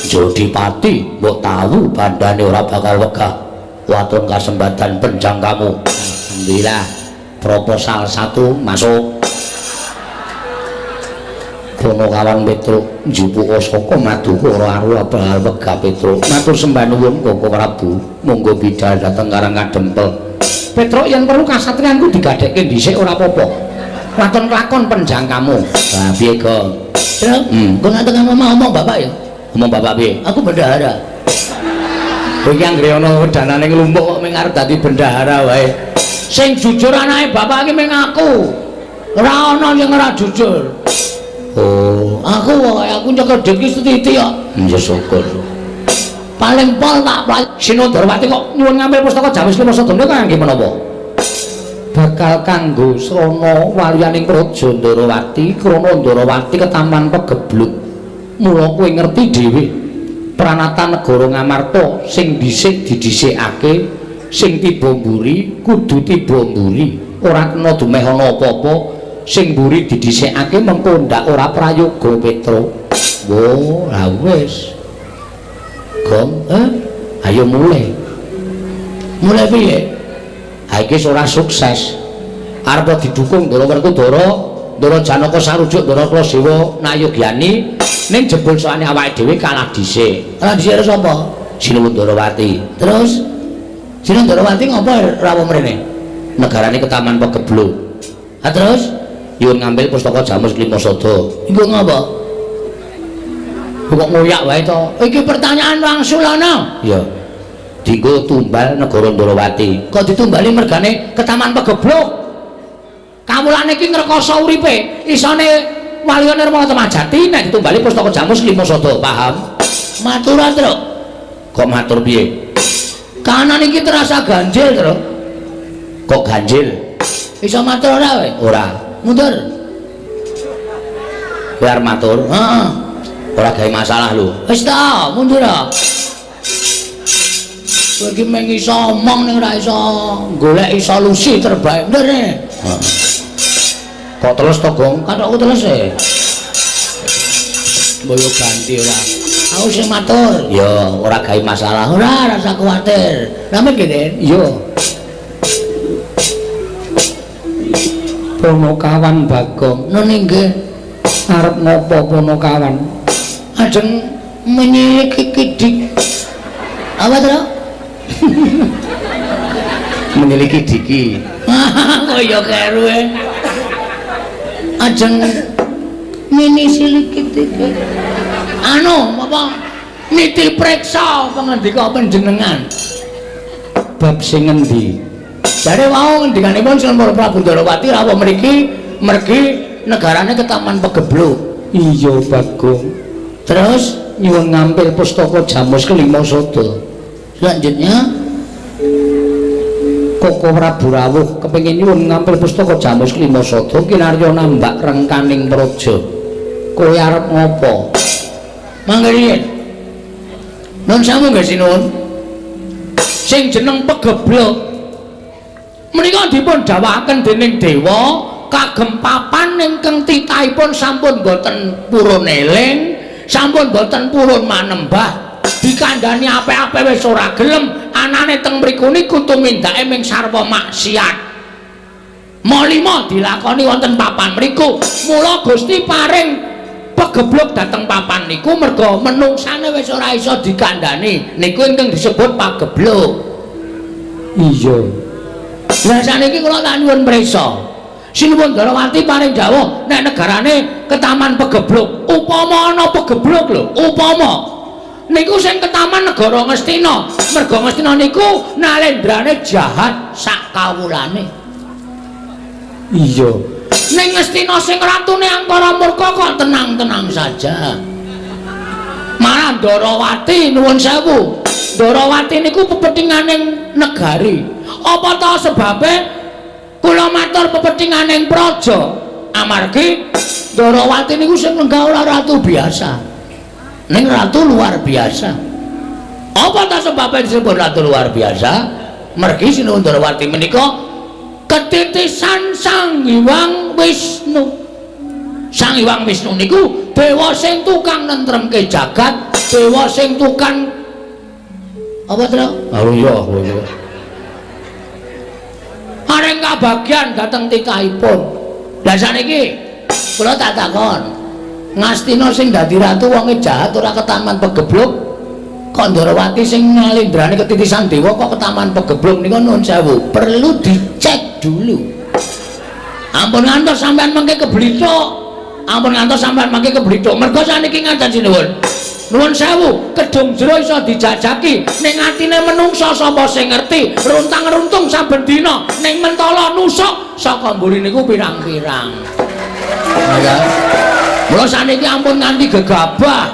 Jodipati mbok tahu bandane ora bakal wegah. Waton kasembatan penjangkamu. Alhamdulillah. Proposal 1 masuk. Ponokawan Petruk njupuka saka maduka ora ora bakal wegah Petruk. Matur sembah nuwun Koko Prabu. Monggo bidal dhateng Karang Kadempel. Petruk yen perlu kasatriyanku digadhekke dhisik ora apa-apa. Waton kelakon penjangkamu. Lah piye, Gong? Terus, kok nang tengah omong bapak ya? Ngomong bapak piye? Aku bendahara. Kowe iki anggere ana wedanane nglumpuk kok mung arep dadi bendahara wae. Sing jujur anake bapak iki mung aku. Ora ana sing ora jujur. Oh, aku pokoke aku nyekel dhit iki setitik kok. Ya syukur. Paling pol tak Sinundrawati kok nyuwun ngambil pustaka Jamus Lima Sadana kangge menapa? Bakal kanggo srana waliyaning Praja Ndarawati, krana Ndarawati ketaman pegebluk. Mula kowe ngerti dhewe pranatan negara Ngamarta sing dhisik didhisikake, sing tiba mburi kudu tiba mburi, ora kena dumeh ana apa-apa, sing mburi didhisikake mengko ndak ora prayoga Petro. Wo, lah wis. Gong, ayo mulai. Mulai piye? Ha iki ora sukses. Arep didukung Ndara Werkudara, Ndara Janaka sarujuk Ndara Klasewa Nayogyani, ning jebul soane awake dhewe kalah dhisik. Kalah dhisik karo sapa? Sinuwun Ndarawati. Terus Sinuwun Ndarawati ngopo rawuh mrene? Negarane ketaman pegebluk. Ha terus nyuwun ngambil pustaka Jamus Lima Sada. Iku ngopo? Kok ngoyak wae to? Iki pertanyaan wangsulana. Iya. Dinggo tumbal negara Ndarawati. Kok ditumbali mergane ketaman pegebluk? Kawulane iki ngrekoso uripe, isone Waliya Nirmala Temajati nek ditumbali pustaka Jamus Lima Sada, paham? Maturan, Truk. Kok matur piye? Kanan iki terasa ganjil, Truk. Kok ganjil? Iso matur ora kowe? Ora. Mundur. Kowe arep matur? Heeh. Ora gawe masalah lho. Wis ta, mundur ah. Kowe iki mung iso omong ning ora iso goleki solusi terbaik. Bener. Heeh. Kok teles to, Gong? Kathokku teles e. Mbok yo ganti ora. Aku sing matur. Ya, ora gawe masalah. Ora, rasa kuwatir. Rame kene? Iya. Ponokawan Bagong. Nun inggih. Arep ngopo Ponokawan? Ajeng menyeliki dik. Apa to? Menyeliki diki. Kok ya keru e. Ajeng minisiliki diki. Anu apa? Niti preksa pangandika panjenengan. Bab sing ngendi? Jare wau ngendikanipun Sinuwun Prabu Ndarawati rawuh mriki mergi negarane ketaman pegebluk. Iya Bagong. Terus nyuwun ngampil pustaka Jamus Kelima Sada. Selanjutnya Koko Prabu rawuh kepengin nyuwun ngampil pustaka Jamus Kelima Sada kinarya nambak rengkaning praja. Kowe arep ngopo? Mangga riyin. Nun sewu nggih sinuwun. Sing jeneng pegebluk menika dipun dawuhaken dening dewa kagem papan ingkang titahipun sampun boten purun eling, sampun boten purun manembah. Dikandhani apik-apik wis ora gelem, anane teng mriku niku tumindake ming sarwa maksiat. Malima dilakoni wonten papan mriku. Mula Gusti paring pegebluk dhateng papan niku merga menungsane wis ora iso dikandhani. Niku ingkang disebut pagebluk. Iya. Lah saniki kula tak nyuwun prisa. Sinuwun Darawati paring dawuh nek negarane ketaman pegebluk. Upama ana pegebluk lho, upama niku sing ketaman negara Ngastina. Merga Ngastina niku nalendrane jahat sak kawulane. Iya. Ning Ngastina sing ratune angkara murka kok tenang-tenang saja. Malah Ndarawati nuwun sewu. Ndarawati niku pepethinganing negari. Apa ta sebabe kula matur pepethinganing praja? Amargi Ndarawati niku sing lenggah ora ratu biasa. Ning ratu luar biasa. Apa ta sebabe disebut ratu luar biasa? Mergi Sinuwun Ndarawati menika ketitisan Sang Hyang Wisnu. Sang Hyang Wisnu niku dewa sing tukang nentremke jagat, dewa sing tukang apa to? Oh iya, iya. Paring kabagyan dhateng titahipun. Lah saniki kula tak takon. Ngastina sing dadi ratu wonge jahat ora ketaman pegebluk, kok Ndarawati sing ngalendrane ketitisan dewa kok ketaman pegebluk niku nuwun sewu, perlu dicek dulu. Ampun ngantos sampean mengke keblithuk. Ampun ngantos sampean mengke keblithuk. Mergo saniki ngaten sinuwun. Nuwun sewu, kedung jero iso dijajaki, ning atine menungsa sapa sing ngerti, runtang-runtung saben dina ning mentala nusuk saka mburi niku pirang-pirang. Ya. Mula saniki ampun nganti gegabah,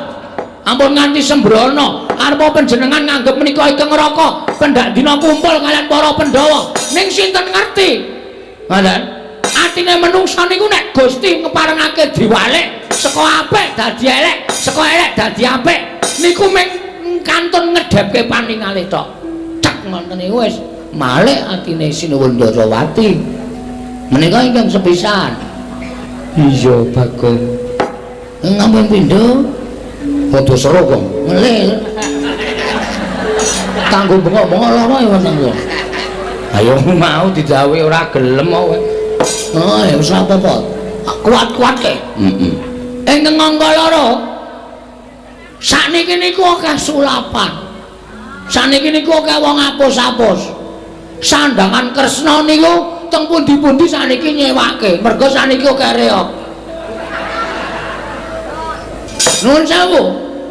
ampun nganti sembrono. Arep panjenengan nganggep menika ingkang neraka, pendak dina kumpul kalian para Pandhawa. Ning sinten ngerti? Ngoten. Atine menungsa niku nek Gusti ngeparengake diwalik saka apik dadi elek, saka elek dadi apik, niku mung kantun ngedhepke paningale tok. Cek ngoten niku wis malik atine Sinuwun Ndarawati. Menika ingkang sepisan. Iya, Bagong. Ngampun pindho. Padha soro, Gong. Ngelih. Kanggo bengok-bengok lara ya wonten kok. Ayo mau didhawuhi ora gelem kok. Oh, ya wis apa-apa. Kuat-kuatke. Heeh. Ingkang angka loro. Sakniki niku akeh sulapan. Sakniki niku akeh wong apus-apus. Sandangan Kresna niku teng pundi-pundi sakniki nyewake. Mergo sakniki akeh reog. Nuwun sewu,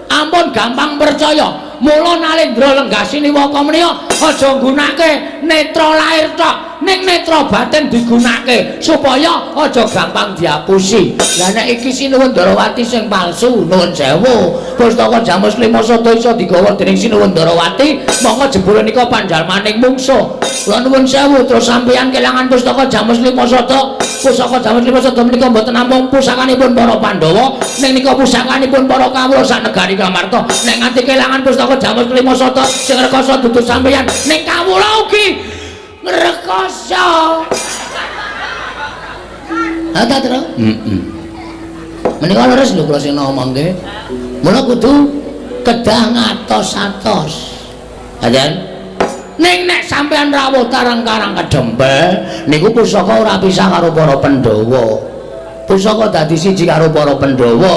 ampun gampang percaya. Mula Nalendra Lenggasini Waka menika aja nggunakake netra lahir tok, ning netra batin digunakake supaya aja gampang diapusi. Lah nek iki Sinuwun Ndarawati sing palsu, nuwun sewu, pustaka Jamus Lima Sada iso digawa dening Sinuwun Ndarawati, mongko jebule nika panjalmaning mungsuh. Kula nuwun sewu, terus sampeyan kelangan pustaka Jamus Lima Sada. Pusaka Jamus Lima Sada menika mboten namung pusakanipun para Pandhawa, ning nika pusakanipun para kawula sak negari Ngamarta. Nek nganti kelangan pustaka Jamus Lima Sada sing rekoso dudu sampeyan, ning kawula ugi ngrekoso. Ha ta, Tru? Heeh. Menika leres lho kula sing ngomongke. Mula kudu kedah ngatos-atos. Ajan. Ning nek sampeyan rawuh tarang-karang kedempel niku pusaka ora pisah karo para Pandhawa. Pusaka dadi siji karo para Pandhawa.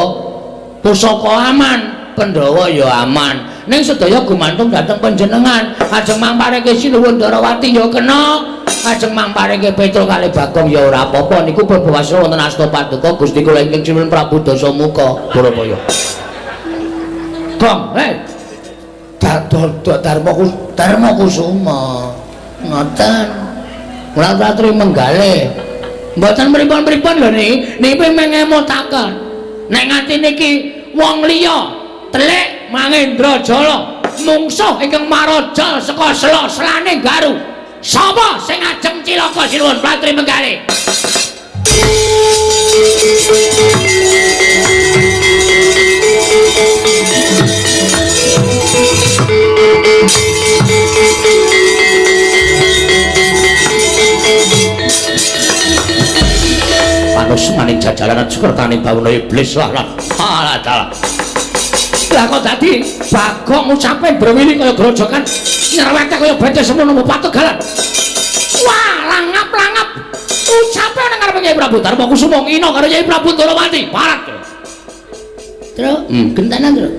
Pusaka aman, Pandhawa ya aman. Ning sedaya gumantung dhateng panjenengan. Ajeng mangpareke Sinuwun Ndarawati ya kena, ajeng mangpareke Petruk kalih Bagong ya ora apa-apa. Niku purba wasra wonten asta paduka Gusti kula ingkang sinuwun Prabu Dasamuka. Purabaya. Gong, hei. Dharma Kusuma. Ngoten. Kula aturi menggalih. Mboten pripun-pripun lho niki, niki mengemutaken. Nek nganti niki wong liya telik Mangendrajala mungsuh ingkang maraja saka sela-selane Garu. Sapa sing ajeng cilaka Sinuwun Patri Menggalih? Panus maning jajaran sukertane bawana iblis lah lah. Alah dalah. Lah kok dadi Bagong ucape brewili kaya grojokan nyerwete kaya bece semono pategalan. Wah, langap-langap ucape nang ngarepe Kyai Prabu Darma Kusuma ngina karo Kyai Prabu Ndorowati. Parat. Truk, gentenan, Truk.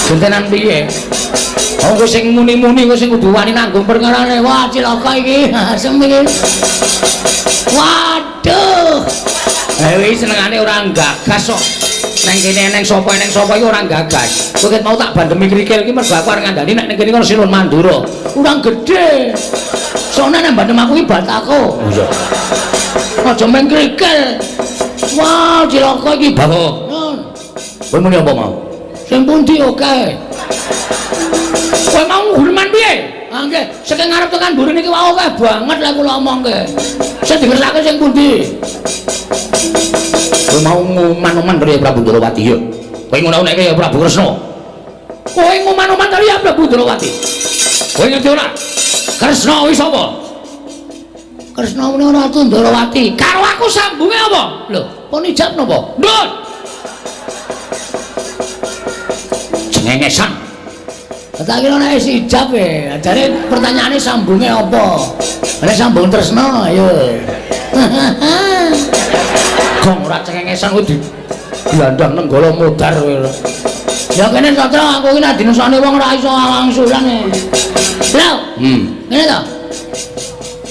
Gentenan piye? Wong kowe sing muni-muni kowe sing kudu wani nanggung perkarane. Wah, cilaka iki. Asem iki. Waduh. Eh, wis senengane ora gagas kok. Neng kene eneng sapa iki ora gagas. Kowe ket mau tak bandemi krikil iki mergo aku arep ngandani nek ning kene kono Sinun Mandura. Kurang gedhe. Soalnya nek bandem aku iki batako. Iya. Aja meng krikil. Wah, cilaka iki. Bagong. Nun. Kowe muni apa mau? Sing pundi oke. Kowe mau ngurman piye? Ah nggih, saking ngarep tekan mburi niki wau akeh banget lek kula omongke. Sing dikersake sing pundi? Kowe mau nguman-uman karo Prabu Ndorowati ya. Kowe ngono-ngono ya Prabu Kresna. Kowe nguman-uman karo ya Prabu Ndorowati. Kowe ngerti ora? Kresna kuwi sapa? Kresna menika Ratu Ndorowati. Karo aku sambunge apa? Lho, pun ijab napa? Ndut. Cengengesan. Tak kira nek wis ijab e. Jare pertanyaane sambunge apa? Nek sambung tresna ayo. Gong ora cengengesan kuwi di blandang nenggala modar kowe. Ya kene Satra aku iki nek dinusane wong ora iso wangsulan e. Lho. Ngene to.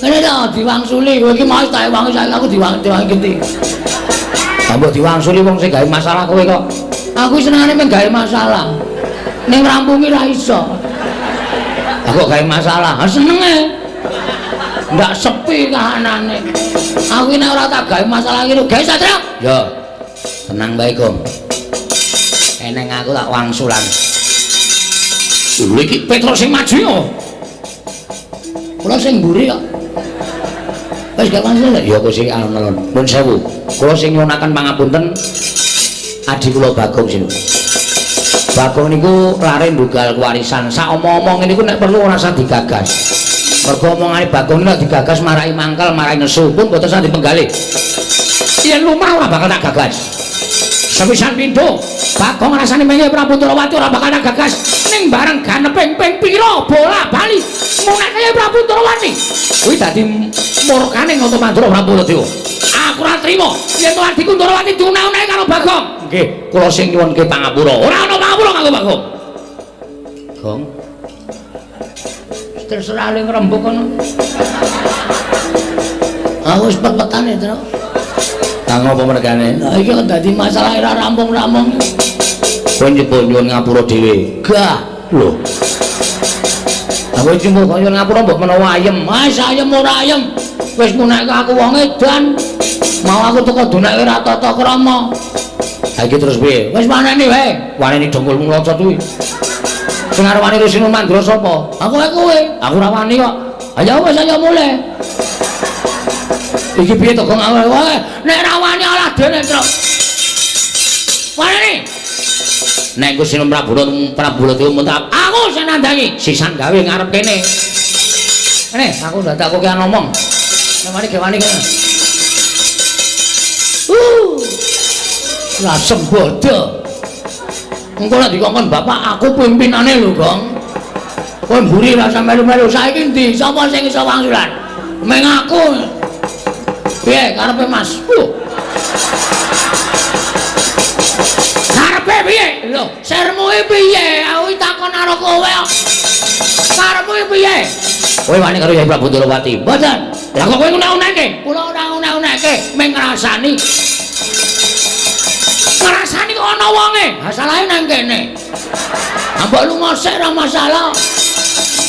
Ngene to diwangsuli kowe iki mau tak wangi saiki aku diwangi genti. Ha mbok diwangsuli wong sing gawe masalah kowe kok. Aku senengane mung gawe masalah. Ning rampungi ra iso. Aku gawe masalah. Ha senenge. Ndak sepi kahanane. Aku nek ora tak gawe masalah iki gawe Satra. Ya. Tenang bae, Gong. Eneng aku tak wangsulan. Lho iki Petro sing maju yo. Kula sing mburi kok. Wis gak wangsul ya kowe sing alon-alon. Nuwun sewu. Kula sing nyuwunaken pangapunten adi kula Bagong sing. Bagong niku lare ndugal kewarisan. Sak omong-omong niku nek perlu ora usah digagas. Mergo omongane Bagong nek digagas marai mangkel, marai nesu pun mboten usah dipenggalih. Yen lumrah ora bakal tak gagas. Sepisan pindho, Bagong rasane mengi Prabu Ndorowati ora bakal tak gagas. Ning bareng ganeping ping pira bola bali munake Prabu Ndorowati. Kuwi dadi murkane Nata Mandura Prabu Dewa. Aku ora trima yen to adhiku Ndorowati diuneh-unehi karo Bagong. Nggih, kula sing nyuwunke pangapura. Ora ana pangapura kanggo Bagong. Gong. Terserah le ngrembug kono. Aku wis pet-petane, Tru. Kang apa mergane? Lah iki kok dadi masalah ora rampung-rampung. Kowe nyebul nyuwun ngapura dhewe. Gah. Lho. Aku nyebul kok nyuwun ngapura mbok menawa ayem. Mas ayem ora ayem. Wis munake aku wong edan. Mau aku teko dunake ora tata krama. Ha iki terus piye? Wis waneni wae. Waneni dongkulmu loncat kuwi. Sing arep wani Sinun Mandura sapa? Aku wae kowe. Aku ora wani kok. Ayo wis ayo mulih. Iki piye to Gong awake? Wae nek ora wani alah dene, Truk. Waneni. Nek ku Sinun Prabu Prabu Dewa muntah, aku sing nandangi. Sisan gawe ngarep kene. Kene, aku dadak kowe ngomong. Nek wani ge wani kene. Lasem bodoh. Engko nek dikongkon bapak aku pimpinane lho, Gong. Kowe mburi rasa melu-melu saiki ndi? Sapa sing iso wangsulan? Meng aku. Piye karepe Mas? Karepe piye? Lho, sermu iki piye? Aku takon karo kowe kok. Karepmu iki piye? Kowe wani karo Yai Prabu Ndorowati? Mboten. Lah kok kowe ngunek-unekke? Kula ora ngunek-unekke, meng ngrasani. Ngrasani kok ana wonge. Masalahe nang kene. Mbok lunga sik ora masalah.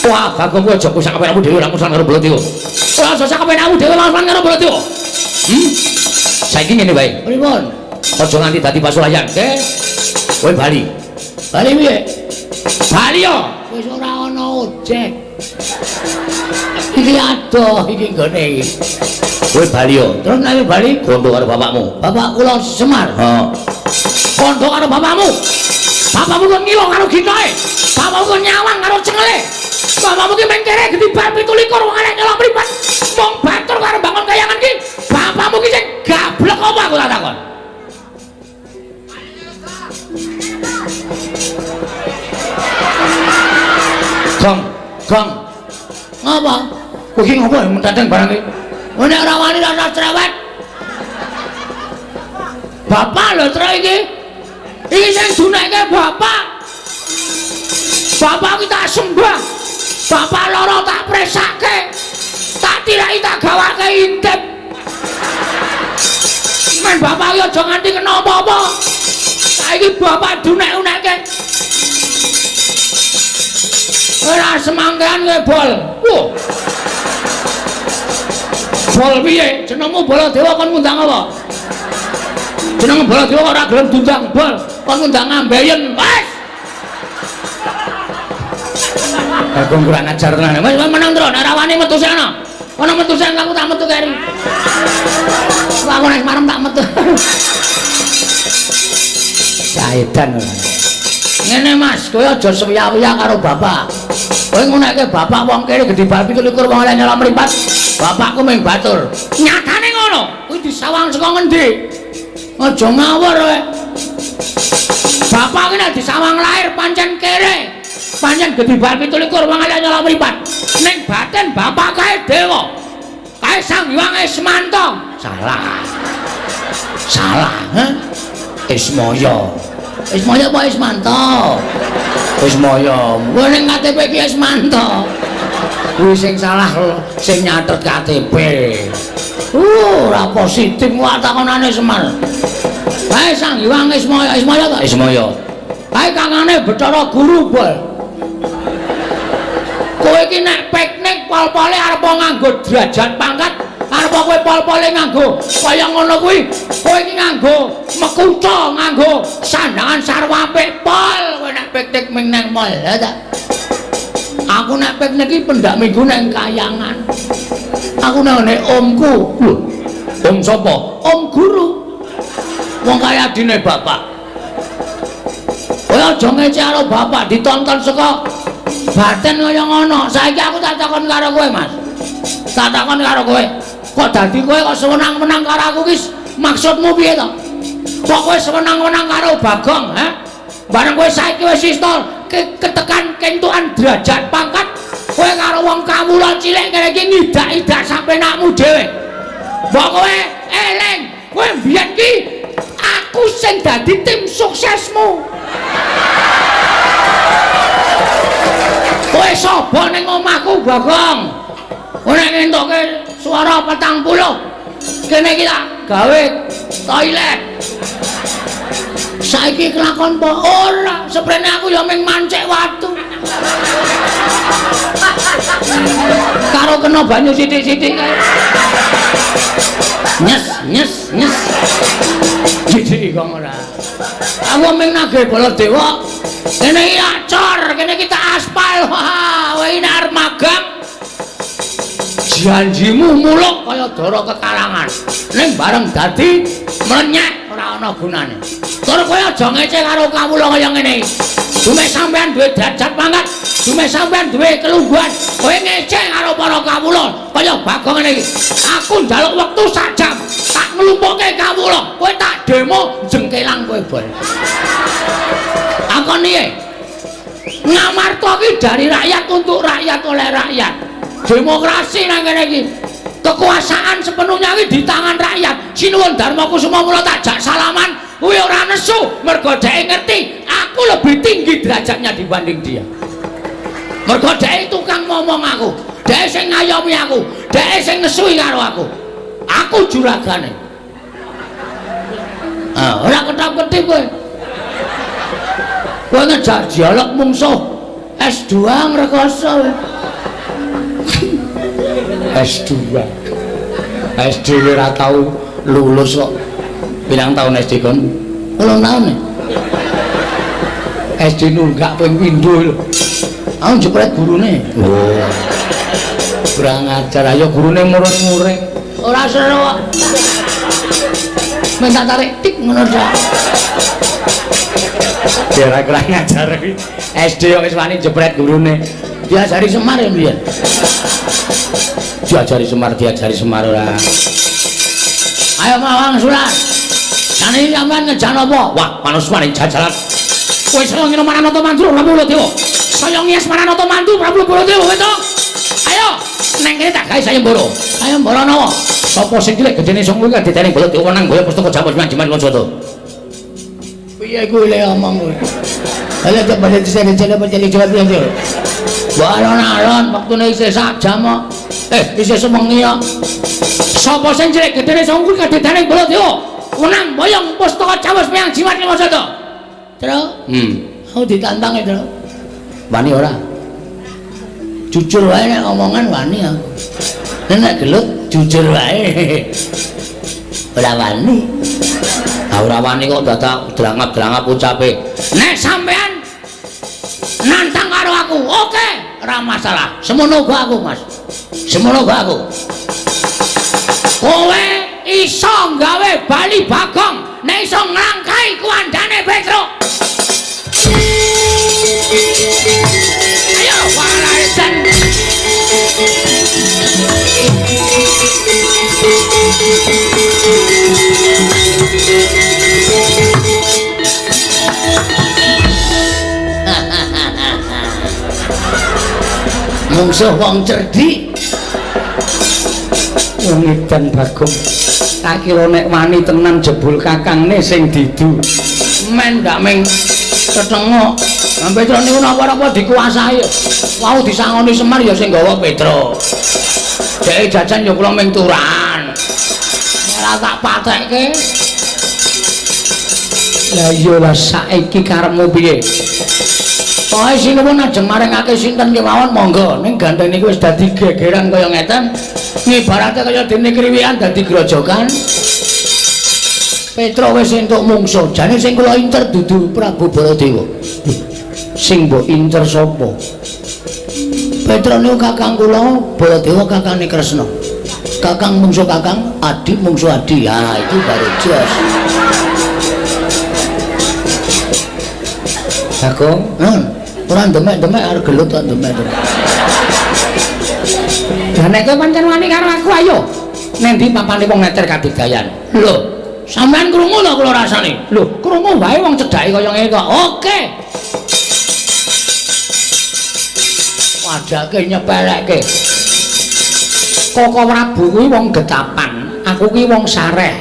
Wah, Bagong kowe aja sak kepenakmu dhewe langsung karo Baladewa. Ora aja sak kepenakmu dhewe langsung karo Baladewa. Saiki ngene wae. Pripun? Aja nganti dadi pasulayan. Nggih. Kowe bali. Bali piye? Bali yo. Wis ora ana ojek. Iki adoh iki nggone iki. Kowe bali yo. Terus nek bali kondo karo bapakmu. Bapak kula Semar. Heeh. Kondo karo bapakmu. Bapakmu kon ngilo karo gitoke. Bapakmu kon nyawang karo cengele. Bapakmu ki mengkere gede bar 27 wong arek nyolong mripat. Wong batur karo bangun kayangan ki. Bapakmu ki sing gablek apa aku tak takon. Gong. Ngapa? Kowe iki ngopo menteteng barang iki? Nek ora wani ora cerewet. Bapak lho trek iki. Iki sing dunekke bapak. Bapak iki tak sembah. Bapak loro tak presake. Tak tiraki tak gawake intip. Men bapak iki aja nganti kena apa-apa. Saiki bapak dunek-unekke. Ora semangkean kowe bol. Wah. Bol piye? Jenengmu Baladewa kon ngundang apa? Jeneng Baladewa ora gelem diundang bol, kon ngundang ambeien. Wes. Bagong kurang ajar tenan. Wes meneng tro, nek ora wani metu sik ana. Ana metu sik aku tak metu keri. Aku nek marem tak metu. Saedan ora. Ngene Mas, kowe aja sewiya-wiya karo bapak. Kowe ngunekke bapak wong kene gedhe bal 27 wong oleh nyolong mripat. Bapakku mung batur. Nyatane ngono. Kuwi disawang saka ngendi? Aja ngawur kowe. Bapak ki nek disawang lahir pancen kere. Pancen gedhe bal 27 wong oleh nyolong mripat. Ning batin bapak kae dewa. Kae Sang Hyang Ismanto. Salah. Salah, he? Ismaya. Ismaya apa Ismanto? Ismaya. Kowe ning KTP ki Ismanto. Kuwi sing salah sing nyatet KTP. Ora positif wae takonane Semar. Kae Sang Hyang Ismaya, Ismaya ta? Ismaya. Kae kangane Bathara Guru, Bol. Kowe iki nek piknik pol-pole arep nganggo derajat pangkat, arep kowe pol-pole nganggo kaya ngono kuwi, kowe iki nganggo mekutha, nganggo sandangan sarwa apik pol. Kowe nek piknik ming nang mall, ya ta? Aku nek piknik iki pendak minggu nang kayangan. Aku nang ngene omku. Lho, om sapa? Om guru. Wong kaya adine bapak. Kowe aja ngece karo bapak ditonton saka batin kaya ngono. Saiki aku tak takon karo kowe, Mas. Tak takon karo kowe. Kok dadi kowe kok sewenang-wenang karo aku ki maksudmu piye to? Kok kowe sewenang-wenang karo Bagong, ha? Bareng kowe saiki wis iso ketekan kentukan derajat pangkat, kowe karo wong kawula cilik kene iki ngidak-idak sapenakmu dhewe. Mbok kowe eling, kowe mbiyen ki aku sing dadi tim suksesmu. Kowe sapa ning omahku, Bagong? Kowe nek ngentuke swara 40, kene iki tak gawe toilet. Saiki kelakon apa? Ora, seprene aku ya mung mancik watu. Karo kena banyu sithik-sithik kae. Nyes, nyes, nyes. Jijik kok ora. Aku mung nagih Baladewa. Kene iki acor, kene iki tak aspal. Wah, kowe iki arep magang. Janjimu muluk kaya dara kekalangan. Ning bareng dadi mlenyek ora ana gunane. Tur kowe aja ngece karo kawula kaya ngene iki. Dume sampean duwe derajat pangkat, dume sampean duwe kelungguhan, kowe ngece karo para kawula kaya Bagong ngene iki. Aku njaluk wektu sak jam, tak nglumpukke kawula, kowe tak demo jengkelang kowe bol. Takon piye? Ngamarta ki dari rakyat untuk rakyat oleh rakyat. Demokrasi nang kene iki. Kekuasaan sepenuhnya iki di tangan rakyat. Sinuwun Darma Kusuma mula tak jak salaman, kuwi ora nesu mergo dheke ngerti aku lebih tinggi derajatnya dibanding dia. Mergo dheke tukang ngomong aku, dheke sing ngayomi aku, dheke sing nesui karo aku. Aku juragane. Ah, ora ketap-ketip kowe. Kowe ngejak dialog mungsuh S2 ngrekoso. S2. SD ora tau lulus kok. Pirang tahun SD kon? 8 tahun. SD nunggak ping pindho lho. Aku jepret gurune. Oh. Kurang ajar, ayo gurune murid-murid. Ora seru kok. Minta tarik tik ngono tok. Kira kurang ajar iki. SD kok wis wani jepret gurune. Diajari Semar ya mbiyen. Diajari Semar, diajari Semar ora. Ayo mawang surat. Sane sampean ngejan apa? Wah, manus maring jajalan. Kowe seneng ngene marang Nata Mandura Prabu Dewa. Saya ngias Maranata mantu Prabu Baladewa Petruk. Ayo, neng kene tak gawe sayembara. Sayembara nawa? Sapa sing cilik gedene sing kuwi kadidane Baladewa nang boyo pustaka Jamus Manjiman Wansada. Piye kuwi le omong kuwi? Lah kok bali dicele-cele penceli jawab piye? Wah, alon-alon wektune isih sak jam kok. Isih sewengi kok. Sapa sing cilik gedene sing kuwi kadidane Baladewa wenang boyong pustaka Jamus Meyang Jimat Wansada. Truk. Aku ditantang e, Truk. Wani ora? Jujur wae nek omongan wani aku. Nek gelut jujur wae. Ora wani. Ah ora wani kok dadak drangap-drangap ucape. Nek sampean nantang karo aku, oke, ora masalah. Semono uga aku, Mas. Semono uga aku. Kowe iso gawe bali Bagong nek iso nglangkai kuandane Petruk. Ayo walasan. Mungsuh wong cerdik. Wong edan Bagong. Tak kira nek wani tenan jebul kakangne sing didu. Men ndak ming tetengok. Lah Petruk niku napa-napa dikuasai. Wau disangoni Semar ya sing gawa Petruk. Dheke jajan ya kula ming turan. Ora tak patekke. Lah iya lah saiki karepmu piye? Pokoke sinuwun ajeng maringake sinten kemawon monggo. Ning gandeng niku wis dadi gegeran kaya ngeten. Ngibarate kaya dene kriwikan dadi grojogan. Petruk wis entuk mungsuh. Jane sing kula incer dudu Prabu Baladewa. Sing mbok incer sapa? Petruk niku kakang kula, Baladewa kakangne Kresna. Kakang mungsuh kakang, adik mungsuh adi. Ha, itu baru jos. Bagong, nun, ora demek-demek arep gelut kok demek-demek. Lah nek kowe pancen wani karo aku ayo. Neng ndi papane wong neter kadidayan? Lho, sampean krungu to kula rasane? Lho, krungu wae wong cedhake kaya ngene kok. Oke. Wadake nyepelekke. Koko Prabu kuwi wong getapan, aku kuwi wong sareh.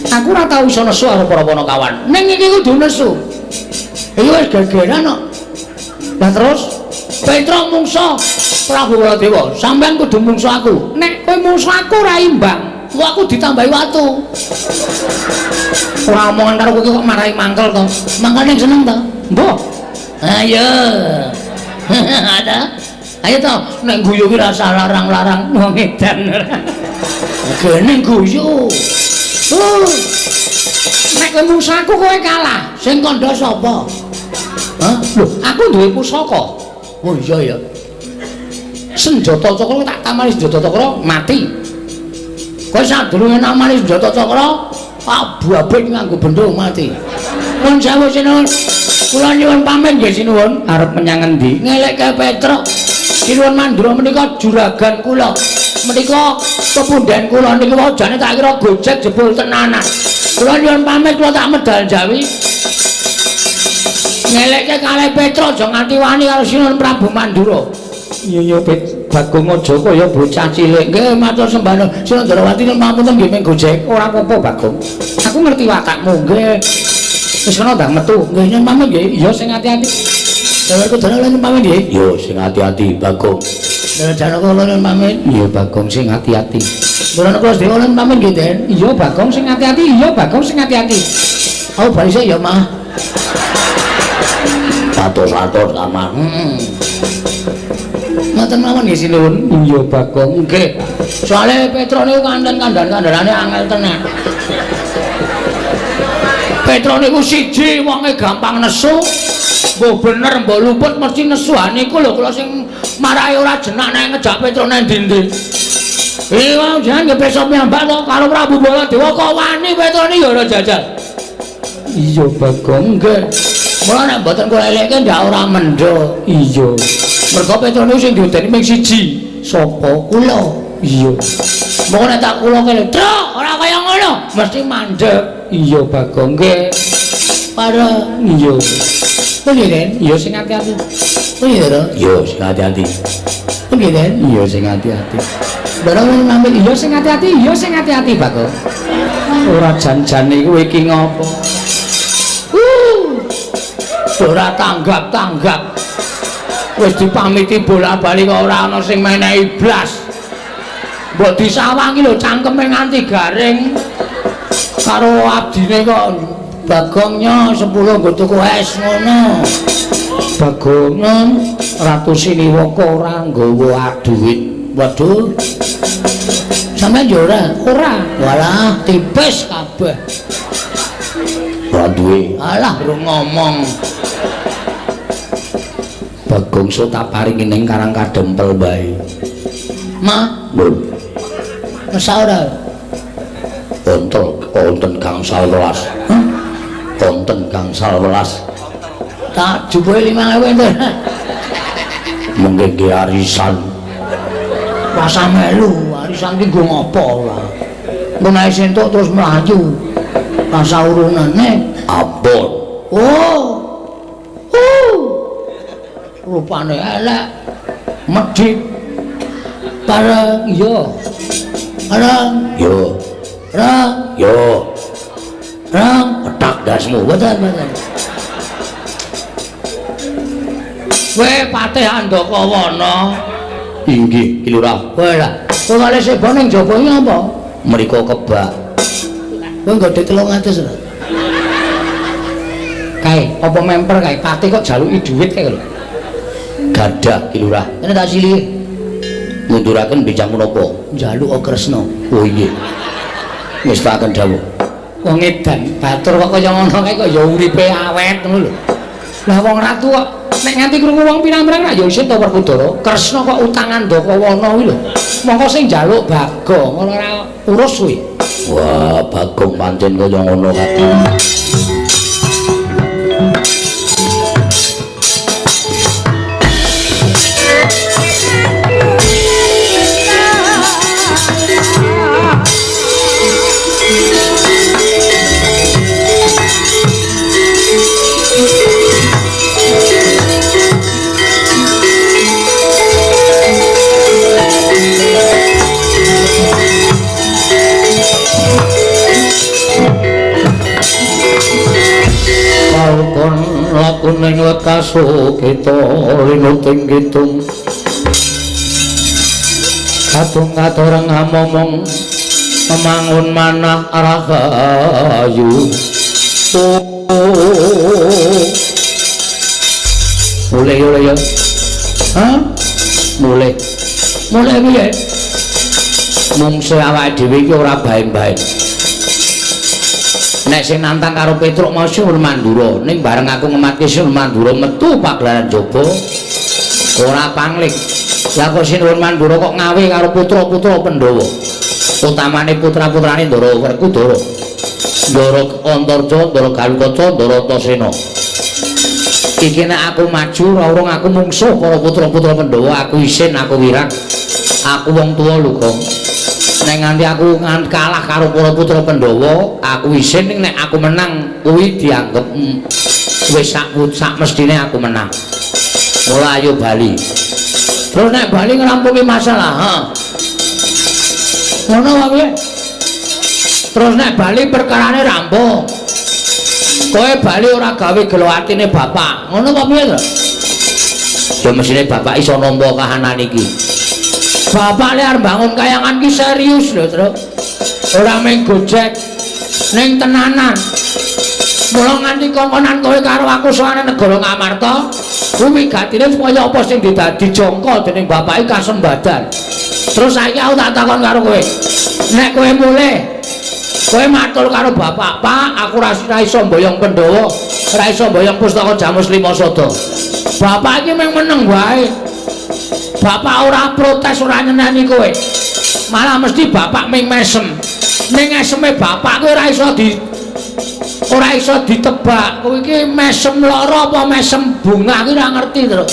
Aku ora tau iso nesu karo para panakawan. Ning iki kudu nesu. Iki wis gegeran kok. Lah terus Petruk mungsuh Prabu Baladewa, sampean kudu mungsuh aku. Nek kowe mungsuh aku ora imbang, Wah, aku ditambahi watu. Ora omongan karo kowe kok marahi mangkel to. Mangkane seneng to? Mbah. Ayo. Ada. Ayo to, nek guyu ki rasa larang-larang wong edan. Gene guyu. Nek kowe mungsuh aku kowe kalah. Sing kandha sapa? Hah? Lho, aku duwe pusaka. Oh iya ya. Senjata cakra tak tamani senjata cakra mati. Kowe sadurunge namani senjata cakra, abu-abit nganggo bendho mati. Nuwun sewu sinuwun. Kula nyuwun pamit nggih sinuwun. Arep menyang endi? Ngelekke Petruk. Sinuwun Mandura menika juragan kula. Menika pepundhen kula niku wau jane tak kira gojek jebul tenanan. Kula nyuwun pamit kula tak medal Jawi. Ngelekke kalih Petruk aja nganti wani karo Sinuwun Prabu Mandura. Iya iya Bagong aja kaya bocah cilik. Nggih matur sembah nuwun. Sinuwun Ndrawati nyuwun pamunten nggih ming gojek. Ora apa-apa Bagong. Aku ngerti watakmu nggih. Wis ana ndang metu. Nggih nyuwun pamit nggih. Iya sing ati-ati. Dheweku dene nyuwun pamit nggih. Yo sing ati-ati Bagong. Dhewe Janaka kula nyuwun pamit. Iya Bagong sing ati-ati. Ndara kula sedaya nyuwun pamit nggih, Den. Iya Bagong sing ati-ati. Iya Bagong sing ati-ati. Aku bali sik ya, Mah. Atos-atos kamar. Heeh. Ngoten mawon nggih sinuwun. Iya Bagong nggih. Soale Petruk niku kanten kandhan-kandhanane angel tenan. Petruk niku siji wonge gampang nesu. Mbok bener mbok luput mesti nesu. Ha niku lho kula sing marake ora jenak nek ngejak Petruk nang ndi-ndi. Iki wau jan nggih peso piyambak to karo Prabu Baladewa kok wani Petruk niki ya ora jajal. Iya Bagong nggih. Mula nek mboten kula elekke ndak ora mendho. Iya. Mergo Petruk niku sing diudeni ming siji. Sapa? Kula. Iya. Moko nek tak kula kene, "Truk, ora kaya ngono," mesti mandeg. Iya Bagong nggih. Para iya. Piye, Den? Iya sing ati-ati. Piye, Ndara? Iya sing ati-ati. Piye, Den? Iya sing ati-ati. Ndara pamit. Iya sing ati-ati, iya sing ati-ati, Bagong. Ora jan-jane kowe iki ngopo? Ora tanggap-tanggap. Wis dipamiti bola-bali kok ora ana sing menehi blas. Mbok disawangi lho cangkeme nganti garing. Karo abdine kok Bagongnya 10 nggo tuku es ngono. Bagong, Ratu Siniwaka ora nggawa dhuwit. Waduh. Sampeyan yo ora? Ora. Walah, tipis kabeh. Ora duwe. Alah, rung ngomong. Bagong so tak paringi ning Karang Kadempel bae. Ma, Lho, masa ora? Ontel, wonten gangsal welas. Hah? Wonten gangsal welas. Tak jupuke 5.000 enten. Mengke nggih arisan. Rasa melu, arisan ki nggo ngopo ora? Engko nek entuk terus mlayu. Rasa urunane Ampun. Oh. Rupane elek. Medhit. Bareng Iya. bareng Yo, reng yo, reng petak dasmu. Boten, boten. Kowe Patih Andakawana. Inggih, Ki Lurah. Kowe lah. Kowe kali sebo ning jaba iki apa? Mriko kebak. Kowe nggo 300 ora? Kae, apa memper kae? Patih kok jaluki dhuwit kae lho. Gadah Ki Lurah. Kene tak sili Munduraken bincang menapa? njaluk Kresna. Oh inggih. Ngestakaken dawuh. Wong edan batur kok kaya ngono kae kok ya uripe awet ngono lho. Lah wong ratu kok nek nganti krungu wong pirang-pirang ra ya isin to Werkudara. Kresna kok utang Andakawana kuwi lho. Mongko sing njaluk Bagong ngono ora urus kuwi. Wah, Bagong pancen kaya ngono kabeh. Falkon lakuning lekaso kita linuting kitung katung katoreng amomong memangun manah rahayu. Mulih yo ya. Hah? Mulih. Mulih piye? Mungsuh awake dhewe iki ora baen-baen. Nek sing nantang karo Petruk mau Sinuwun Mandura, ning bareng aku ngematke Sinuwun Mandura metu pagelaran jaba ora pangling. Lah kok Sinuwun Mandura kok ngawe karo putra-putra Pandhawa. Utamane putra-putrane Ndara Werkudara. Ndara Antarja, Ndara Galukaca, Ndara Antasena. Iki nek aku maju ora urung aku mungsuh para putra-putra Pandhawa, aku isin, aku wirang. Aku wong tuwa lho, Gong. Nek nganti aku kalah karo para putra Pandhawa, aku isin, ning nek aku menang kuwi dianggep wis sak mestine aku menang. Mula ayo bali. Terus nek bali ngrampungi masalah, ha. Ngono wae piye? Terus nek bali perkarane rampung. Kowe bali ora gawe gelo atine bapak. Ngono apa piye to? Ya mesine bapak iso nampa kahanan iki. Bapak le arep bangun kayangan ki serius lho, Truk. Ora mung gojek ning tenanan. Mula nganti kongkonan kowe karo aku sowane negara Ngamarta, kuwi gatine supaya apa sing didadi jangka dening bapake kasembadan. Terus saiki aku tak takon karo kowe. Nek kowe mulih, kowe matur karo bapak, "Pak, aku ora iso mboyong Pandhawa, ora iso mboyong pustaka Jamus Lima Sada." Bapak iki mung meneng wae. Bapak ora protes, ora nyeneni kowe. Malah mesti bapak ming mesem. Ning eseme bapak kowe ora iso ditebak. Kowe iki mesem lara apa mesem bunga kuwi ora ngerti, Truk.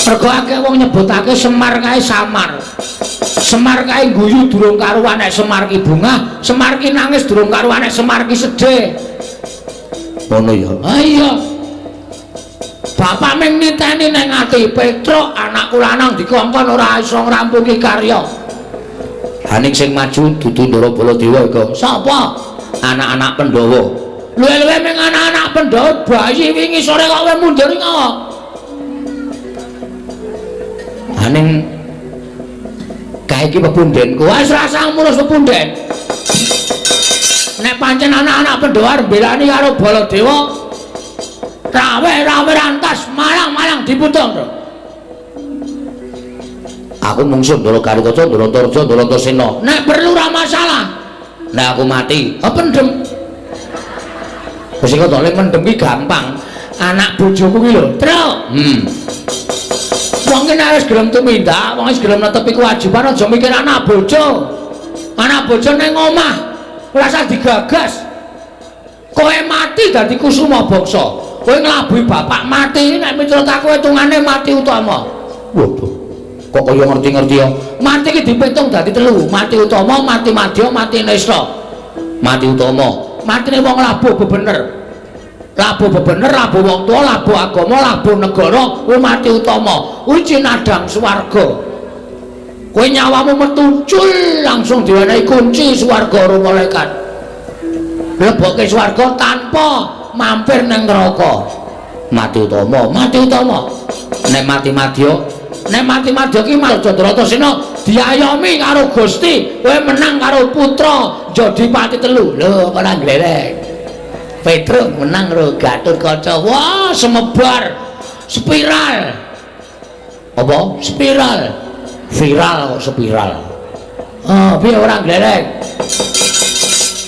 Mergo akeh wong nyebutake Semar kae samar. Semar kae guyu durung karuan nek Semar ki bungah, Semar ki nangis durung karuan nek Semar ki sedih. Ngono ya. Ha iya. Bapak ming niteni ning ati Petruk anakku lanang dikongkon ora iso ngrampungi karya. Haning sing maju dudu Ndara Baladewa, Gong. Sapa? Anak-anak Pandhawa. Luwe-luwe ming anak-anak Pandhawa bayi wingi sore kok kowe mundur ngopo? Haning kae iki pepundhenku. Wis rasah ngurus pepunden. Nek pancen anak-anak Pandhawa arep mbelani karo Baladewa, rawe-rawe rantas malang-malang diputung. Aku mungsuh Ndara Garukaca, Ndara Antarja, Ndara Antasena. Nek perlu ora masalah. Nek aku mati, pendem. Wis kok tole mendem ki gampang. Anak bojoku ki lho, Truk. Wong ki nek wis gelem tumindak, wong wis gelem netepi kewajiban aja mikir anak bojo. Anak bojo ning omah ora usah digagas. Kowe mati dadi kusuma bangsa. Kowe nglabuhi bapak mati nek miturut aku hitungane mati utama. Waduh. Kok kaya ngerti-ngerti ya? Mati ki dipitung dadi telu, mati utama, mati madya, mati nista. Mati utama, matine wong labuh bebener. Labuh bebener, labuh wong tuwa, labuh agama, labuh negara, kuwi mati utama. Kuwi cinadhang swarga. Kowe nyawamu metu cul langsung diwenehi kunci swarga karo malaikat. Lebokke swarga tanpa mampir ning neraka. Mati utama, mati utama. Nek mati madya, nek mati madya ki Mahajadratasena diayomi karo Gusti, kowe menang karo putra Jodipati telu. Lho, ora glerek. Petruk menang karo Gatotkaca. Wah, semebar spiral. Apa? Spiral. Viral kok spiral. Oh, piye ora glerek?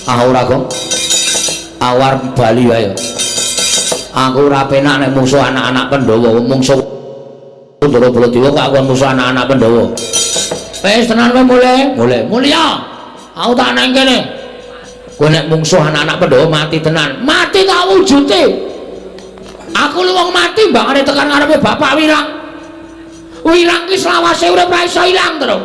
Ah ora, Gong. Awar bali wae. Aku ora penak nek mungsuh anak-anak Pandhawa, mungsuh Ndara Baladewa kok aku mungsuh anak-anak Pandhawa. Wis tenan kowe mulih. Mulih. Mulya. Aku tak nang kene. Kowe nek mungsuh anak-anak Pandhawa mati tenan. Mati tak wujude. Aku lu wong mati mbangane tekan ngarepe Bapak Wirang. Wirang ki selawase urip ora iso ilang, Tru.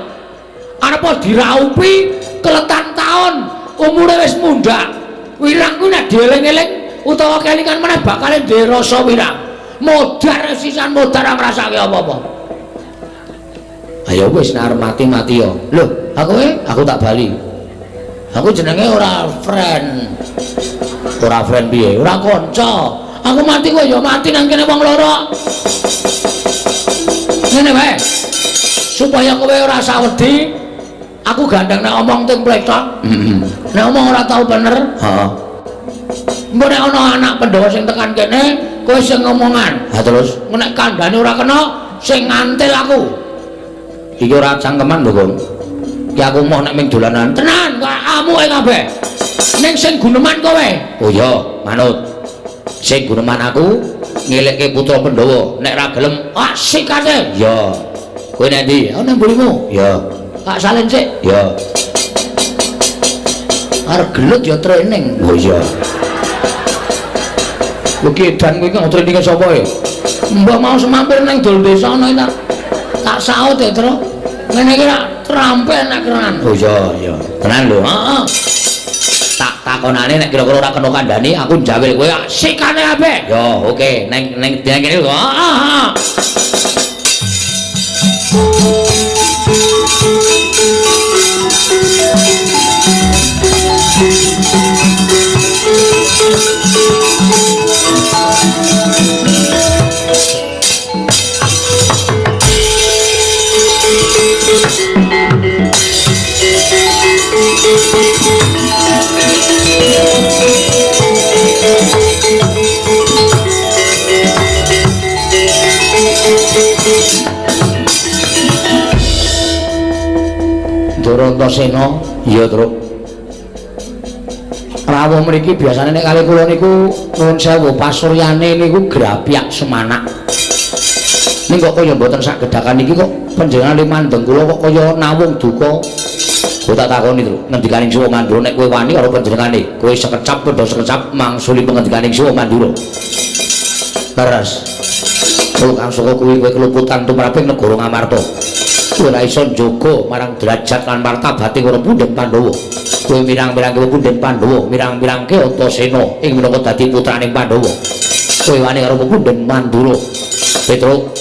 Arep diraupi keletan taun, umure wis mundhak. Wirang kuwi nek dieling-eling utawa kelingan meneh bakale duwe rasa wirang. Modar sisan modar ora ngrasake apa-apa. Ayo wis nek arep mati-mati ya. Lho, aku tak bali. Aku jenenge ora friend. Ora friend piye? Ora kanca. Aku mati kowe ya mati nang kene wong loro. Ngene wae. Supaya kowe ora sawedi, aku gandeng nek omong ting plecok. Nek omong ora tau bener. Heeh. Mbok nek ana anak Pandhawa sing tekan kene, kowe sing ngomongan. Ha terus nek kandhane ora kena, sing ngantil aku. Iki ora cangkeman lho, Gong. Ki aku moh nek ming dolanan. Tenan, kok amuke kabeh. Ning sing guneman kowe. Oh iya, manut. Sing guneman aku ngelekke putra Pandhawa, nek ra gelem sikate. Iya. Kowe nek ndi? Oh nang mburimu. Iya. Tak salin sik. Iya. Arep gelut ya training. Oh iya. Lho ki edan kowe iki traininge sapa e? Mbok mau semampir nang dol desa ana iki tak saut ya, Tru. Ngene iki rak terampil nek keran. Oh iya, iya. Tenan lho. Heeh. Tak takonane nek kira-kira ora kena kandhani aku njawil kowe sikane kabeh. Yo, oke. Neng neng kene lho. Heeh, heeh. Ndara Antasena, iya, Truk. Rawuh mriki biasane nek kali kula niku nuwun sewu pasuryane niku grapyak semanak. Ning kok kaya mboten sak gedhakan iki kok panjenengan limandeng kula kok kaya nawung duka. Kowe tak takoni, Truk, ngendikaning Siwa Mandura nek kowe wani karo panjenengane, kowe sekecap padha sekecap mangsuli pengendikaning Siwa Mandura. Leres. Kula kang saka kuwi kowe keluputan tumraping negara Ngamarta. Kowe ora iso njaga marang derajat lan martabate karo punden Pandhawa. Kowe mirang-mirangke punden Pandhawa, mirang-mirangke Antasena ing minangka dadi putraning Pandhawa. Kowe wani karo punden Mandura. Petruk,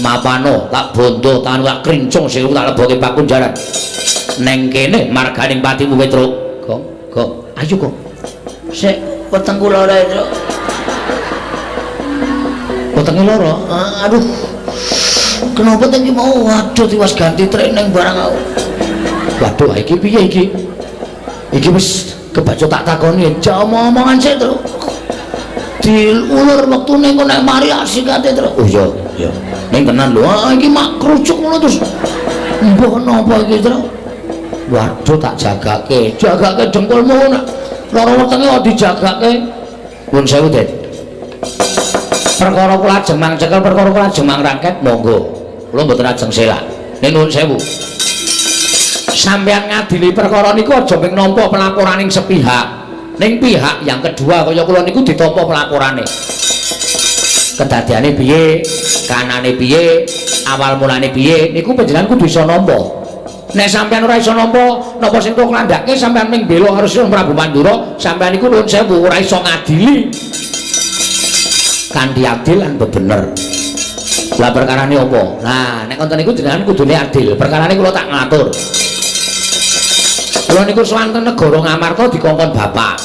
mapano tak bondo tangan tak krincung sing tak leboke pakunjaran. Neng kene marganing patimu Petruk. Gong, gong, ayo kok. Sik wetengku lara, Truk. Wetenge lara? Aduh. Kenapa teng iki mau waduh tiwas ganti training barang aku. Waduh, iki piye iki? Iki wis kebaca tak takoni. Aja omong-omongan sik, Truk. Diulur wektune engko nek mari asikate, Truk. Oh iya, iya. Ning tenan lho, ah iki mak krucuk ngono terus. Mbah napa iki, Truk? Waduh tak jagake. Jagake dengkulmu nek lara wetenge kok dijagake. Nuwun sewu, Den. Perkara kula ajeng mang cekel, perkara kula ajeng mang rangket, monggo. Kula mboten ajeng selak. Ning nuwun sewu. Sampeyan ngadili perkara niku aja mung nampa pelaporaning sepihak. Ning pihak yang kedua kaya kula niku ditampa pelaporane. Kedadeane piye, kanane piye, awal mulane piye, niku panjenengan kudu iso nampa. Nek sampeyan ora iso nampa, napa sing kula kandhake sampeyan ming bela karo Sri Prabu Mandura, sampeyan niku nuwun sewu ora iso ngadili kanthi adil lan bebener. Lah perkarane apa? Nah, nek konten niku jenengan kudune adil. Perkarane kula tak ngatur. Kula niku swanten negara Ngamarta dikongkon bapak.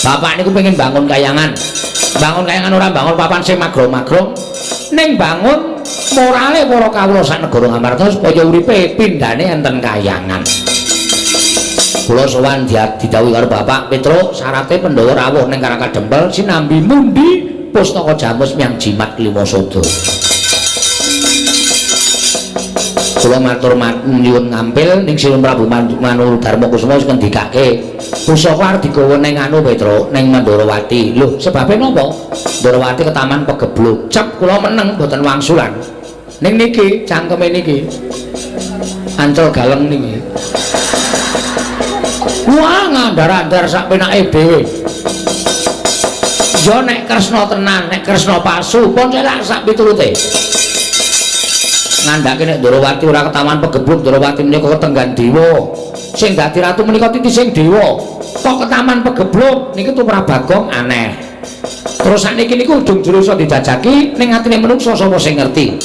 Bapak niku pengen bangun kayangan. Bangun kayangan ora bangun papan sing magrong-magrong, ning bangun morale para kawula sak negara Ngamarta supaya uripe pindhane enten kayangan. Kula sowan didhawuhi karo bapak Petruk, syarate Pandhawa rawuh ning Karang Kadempel sinambi mundi pustaka jamus miang jimat Klimasada. Kula matur nyuwun ngampil ning Sinuwun Prabu Manu Darma Kusuma wis ngendikake pusaka arep digawa ning anu Petruk ning Mandrawati. Lho, sebabe napa? Mandrawati ketaman pegebluk. Cep kula meneng mboten wangsulan. Ning niki cangkeme niki. Ancel galeng niki. Wah, ngandar-andar sak penake dhewe. Ya nek Kresna tenan, nek Kresna palsu, pun selak sak piturute. Ngandhake nek Ndrawati ora ketaman pegebluk, Ndrawati menika ketenggan dewa. Sing dadi ratu menika titising dewa. Kok ketaman pegebluk niki tumrap Bagong aneh. Terus sakniki niku ujung juru iso dijajaki ning atine menungsa sapa sing ngerti.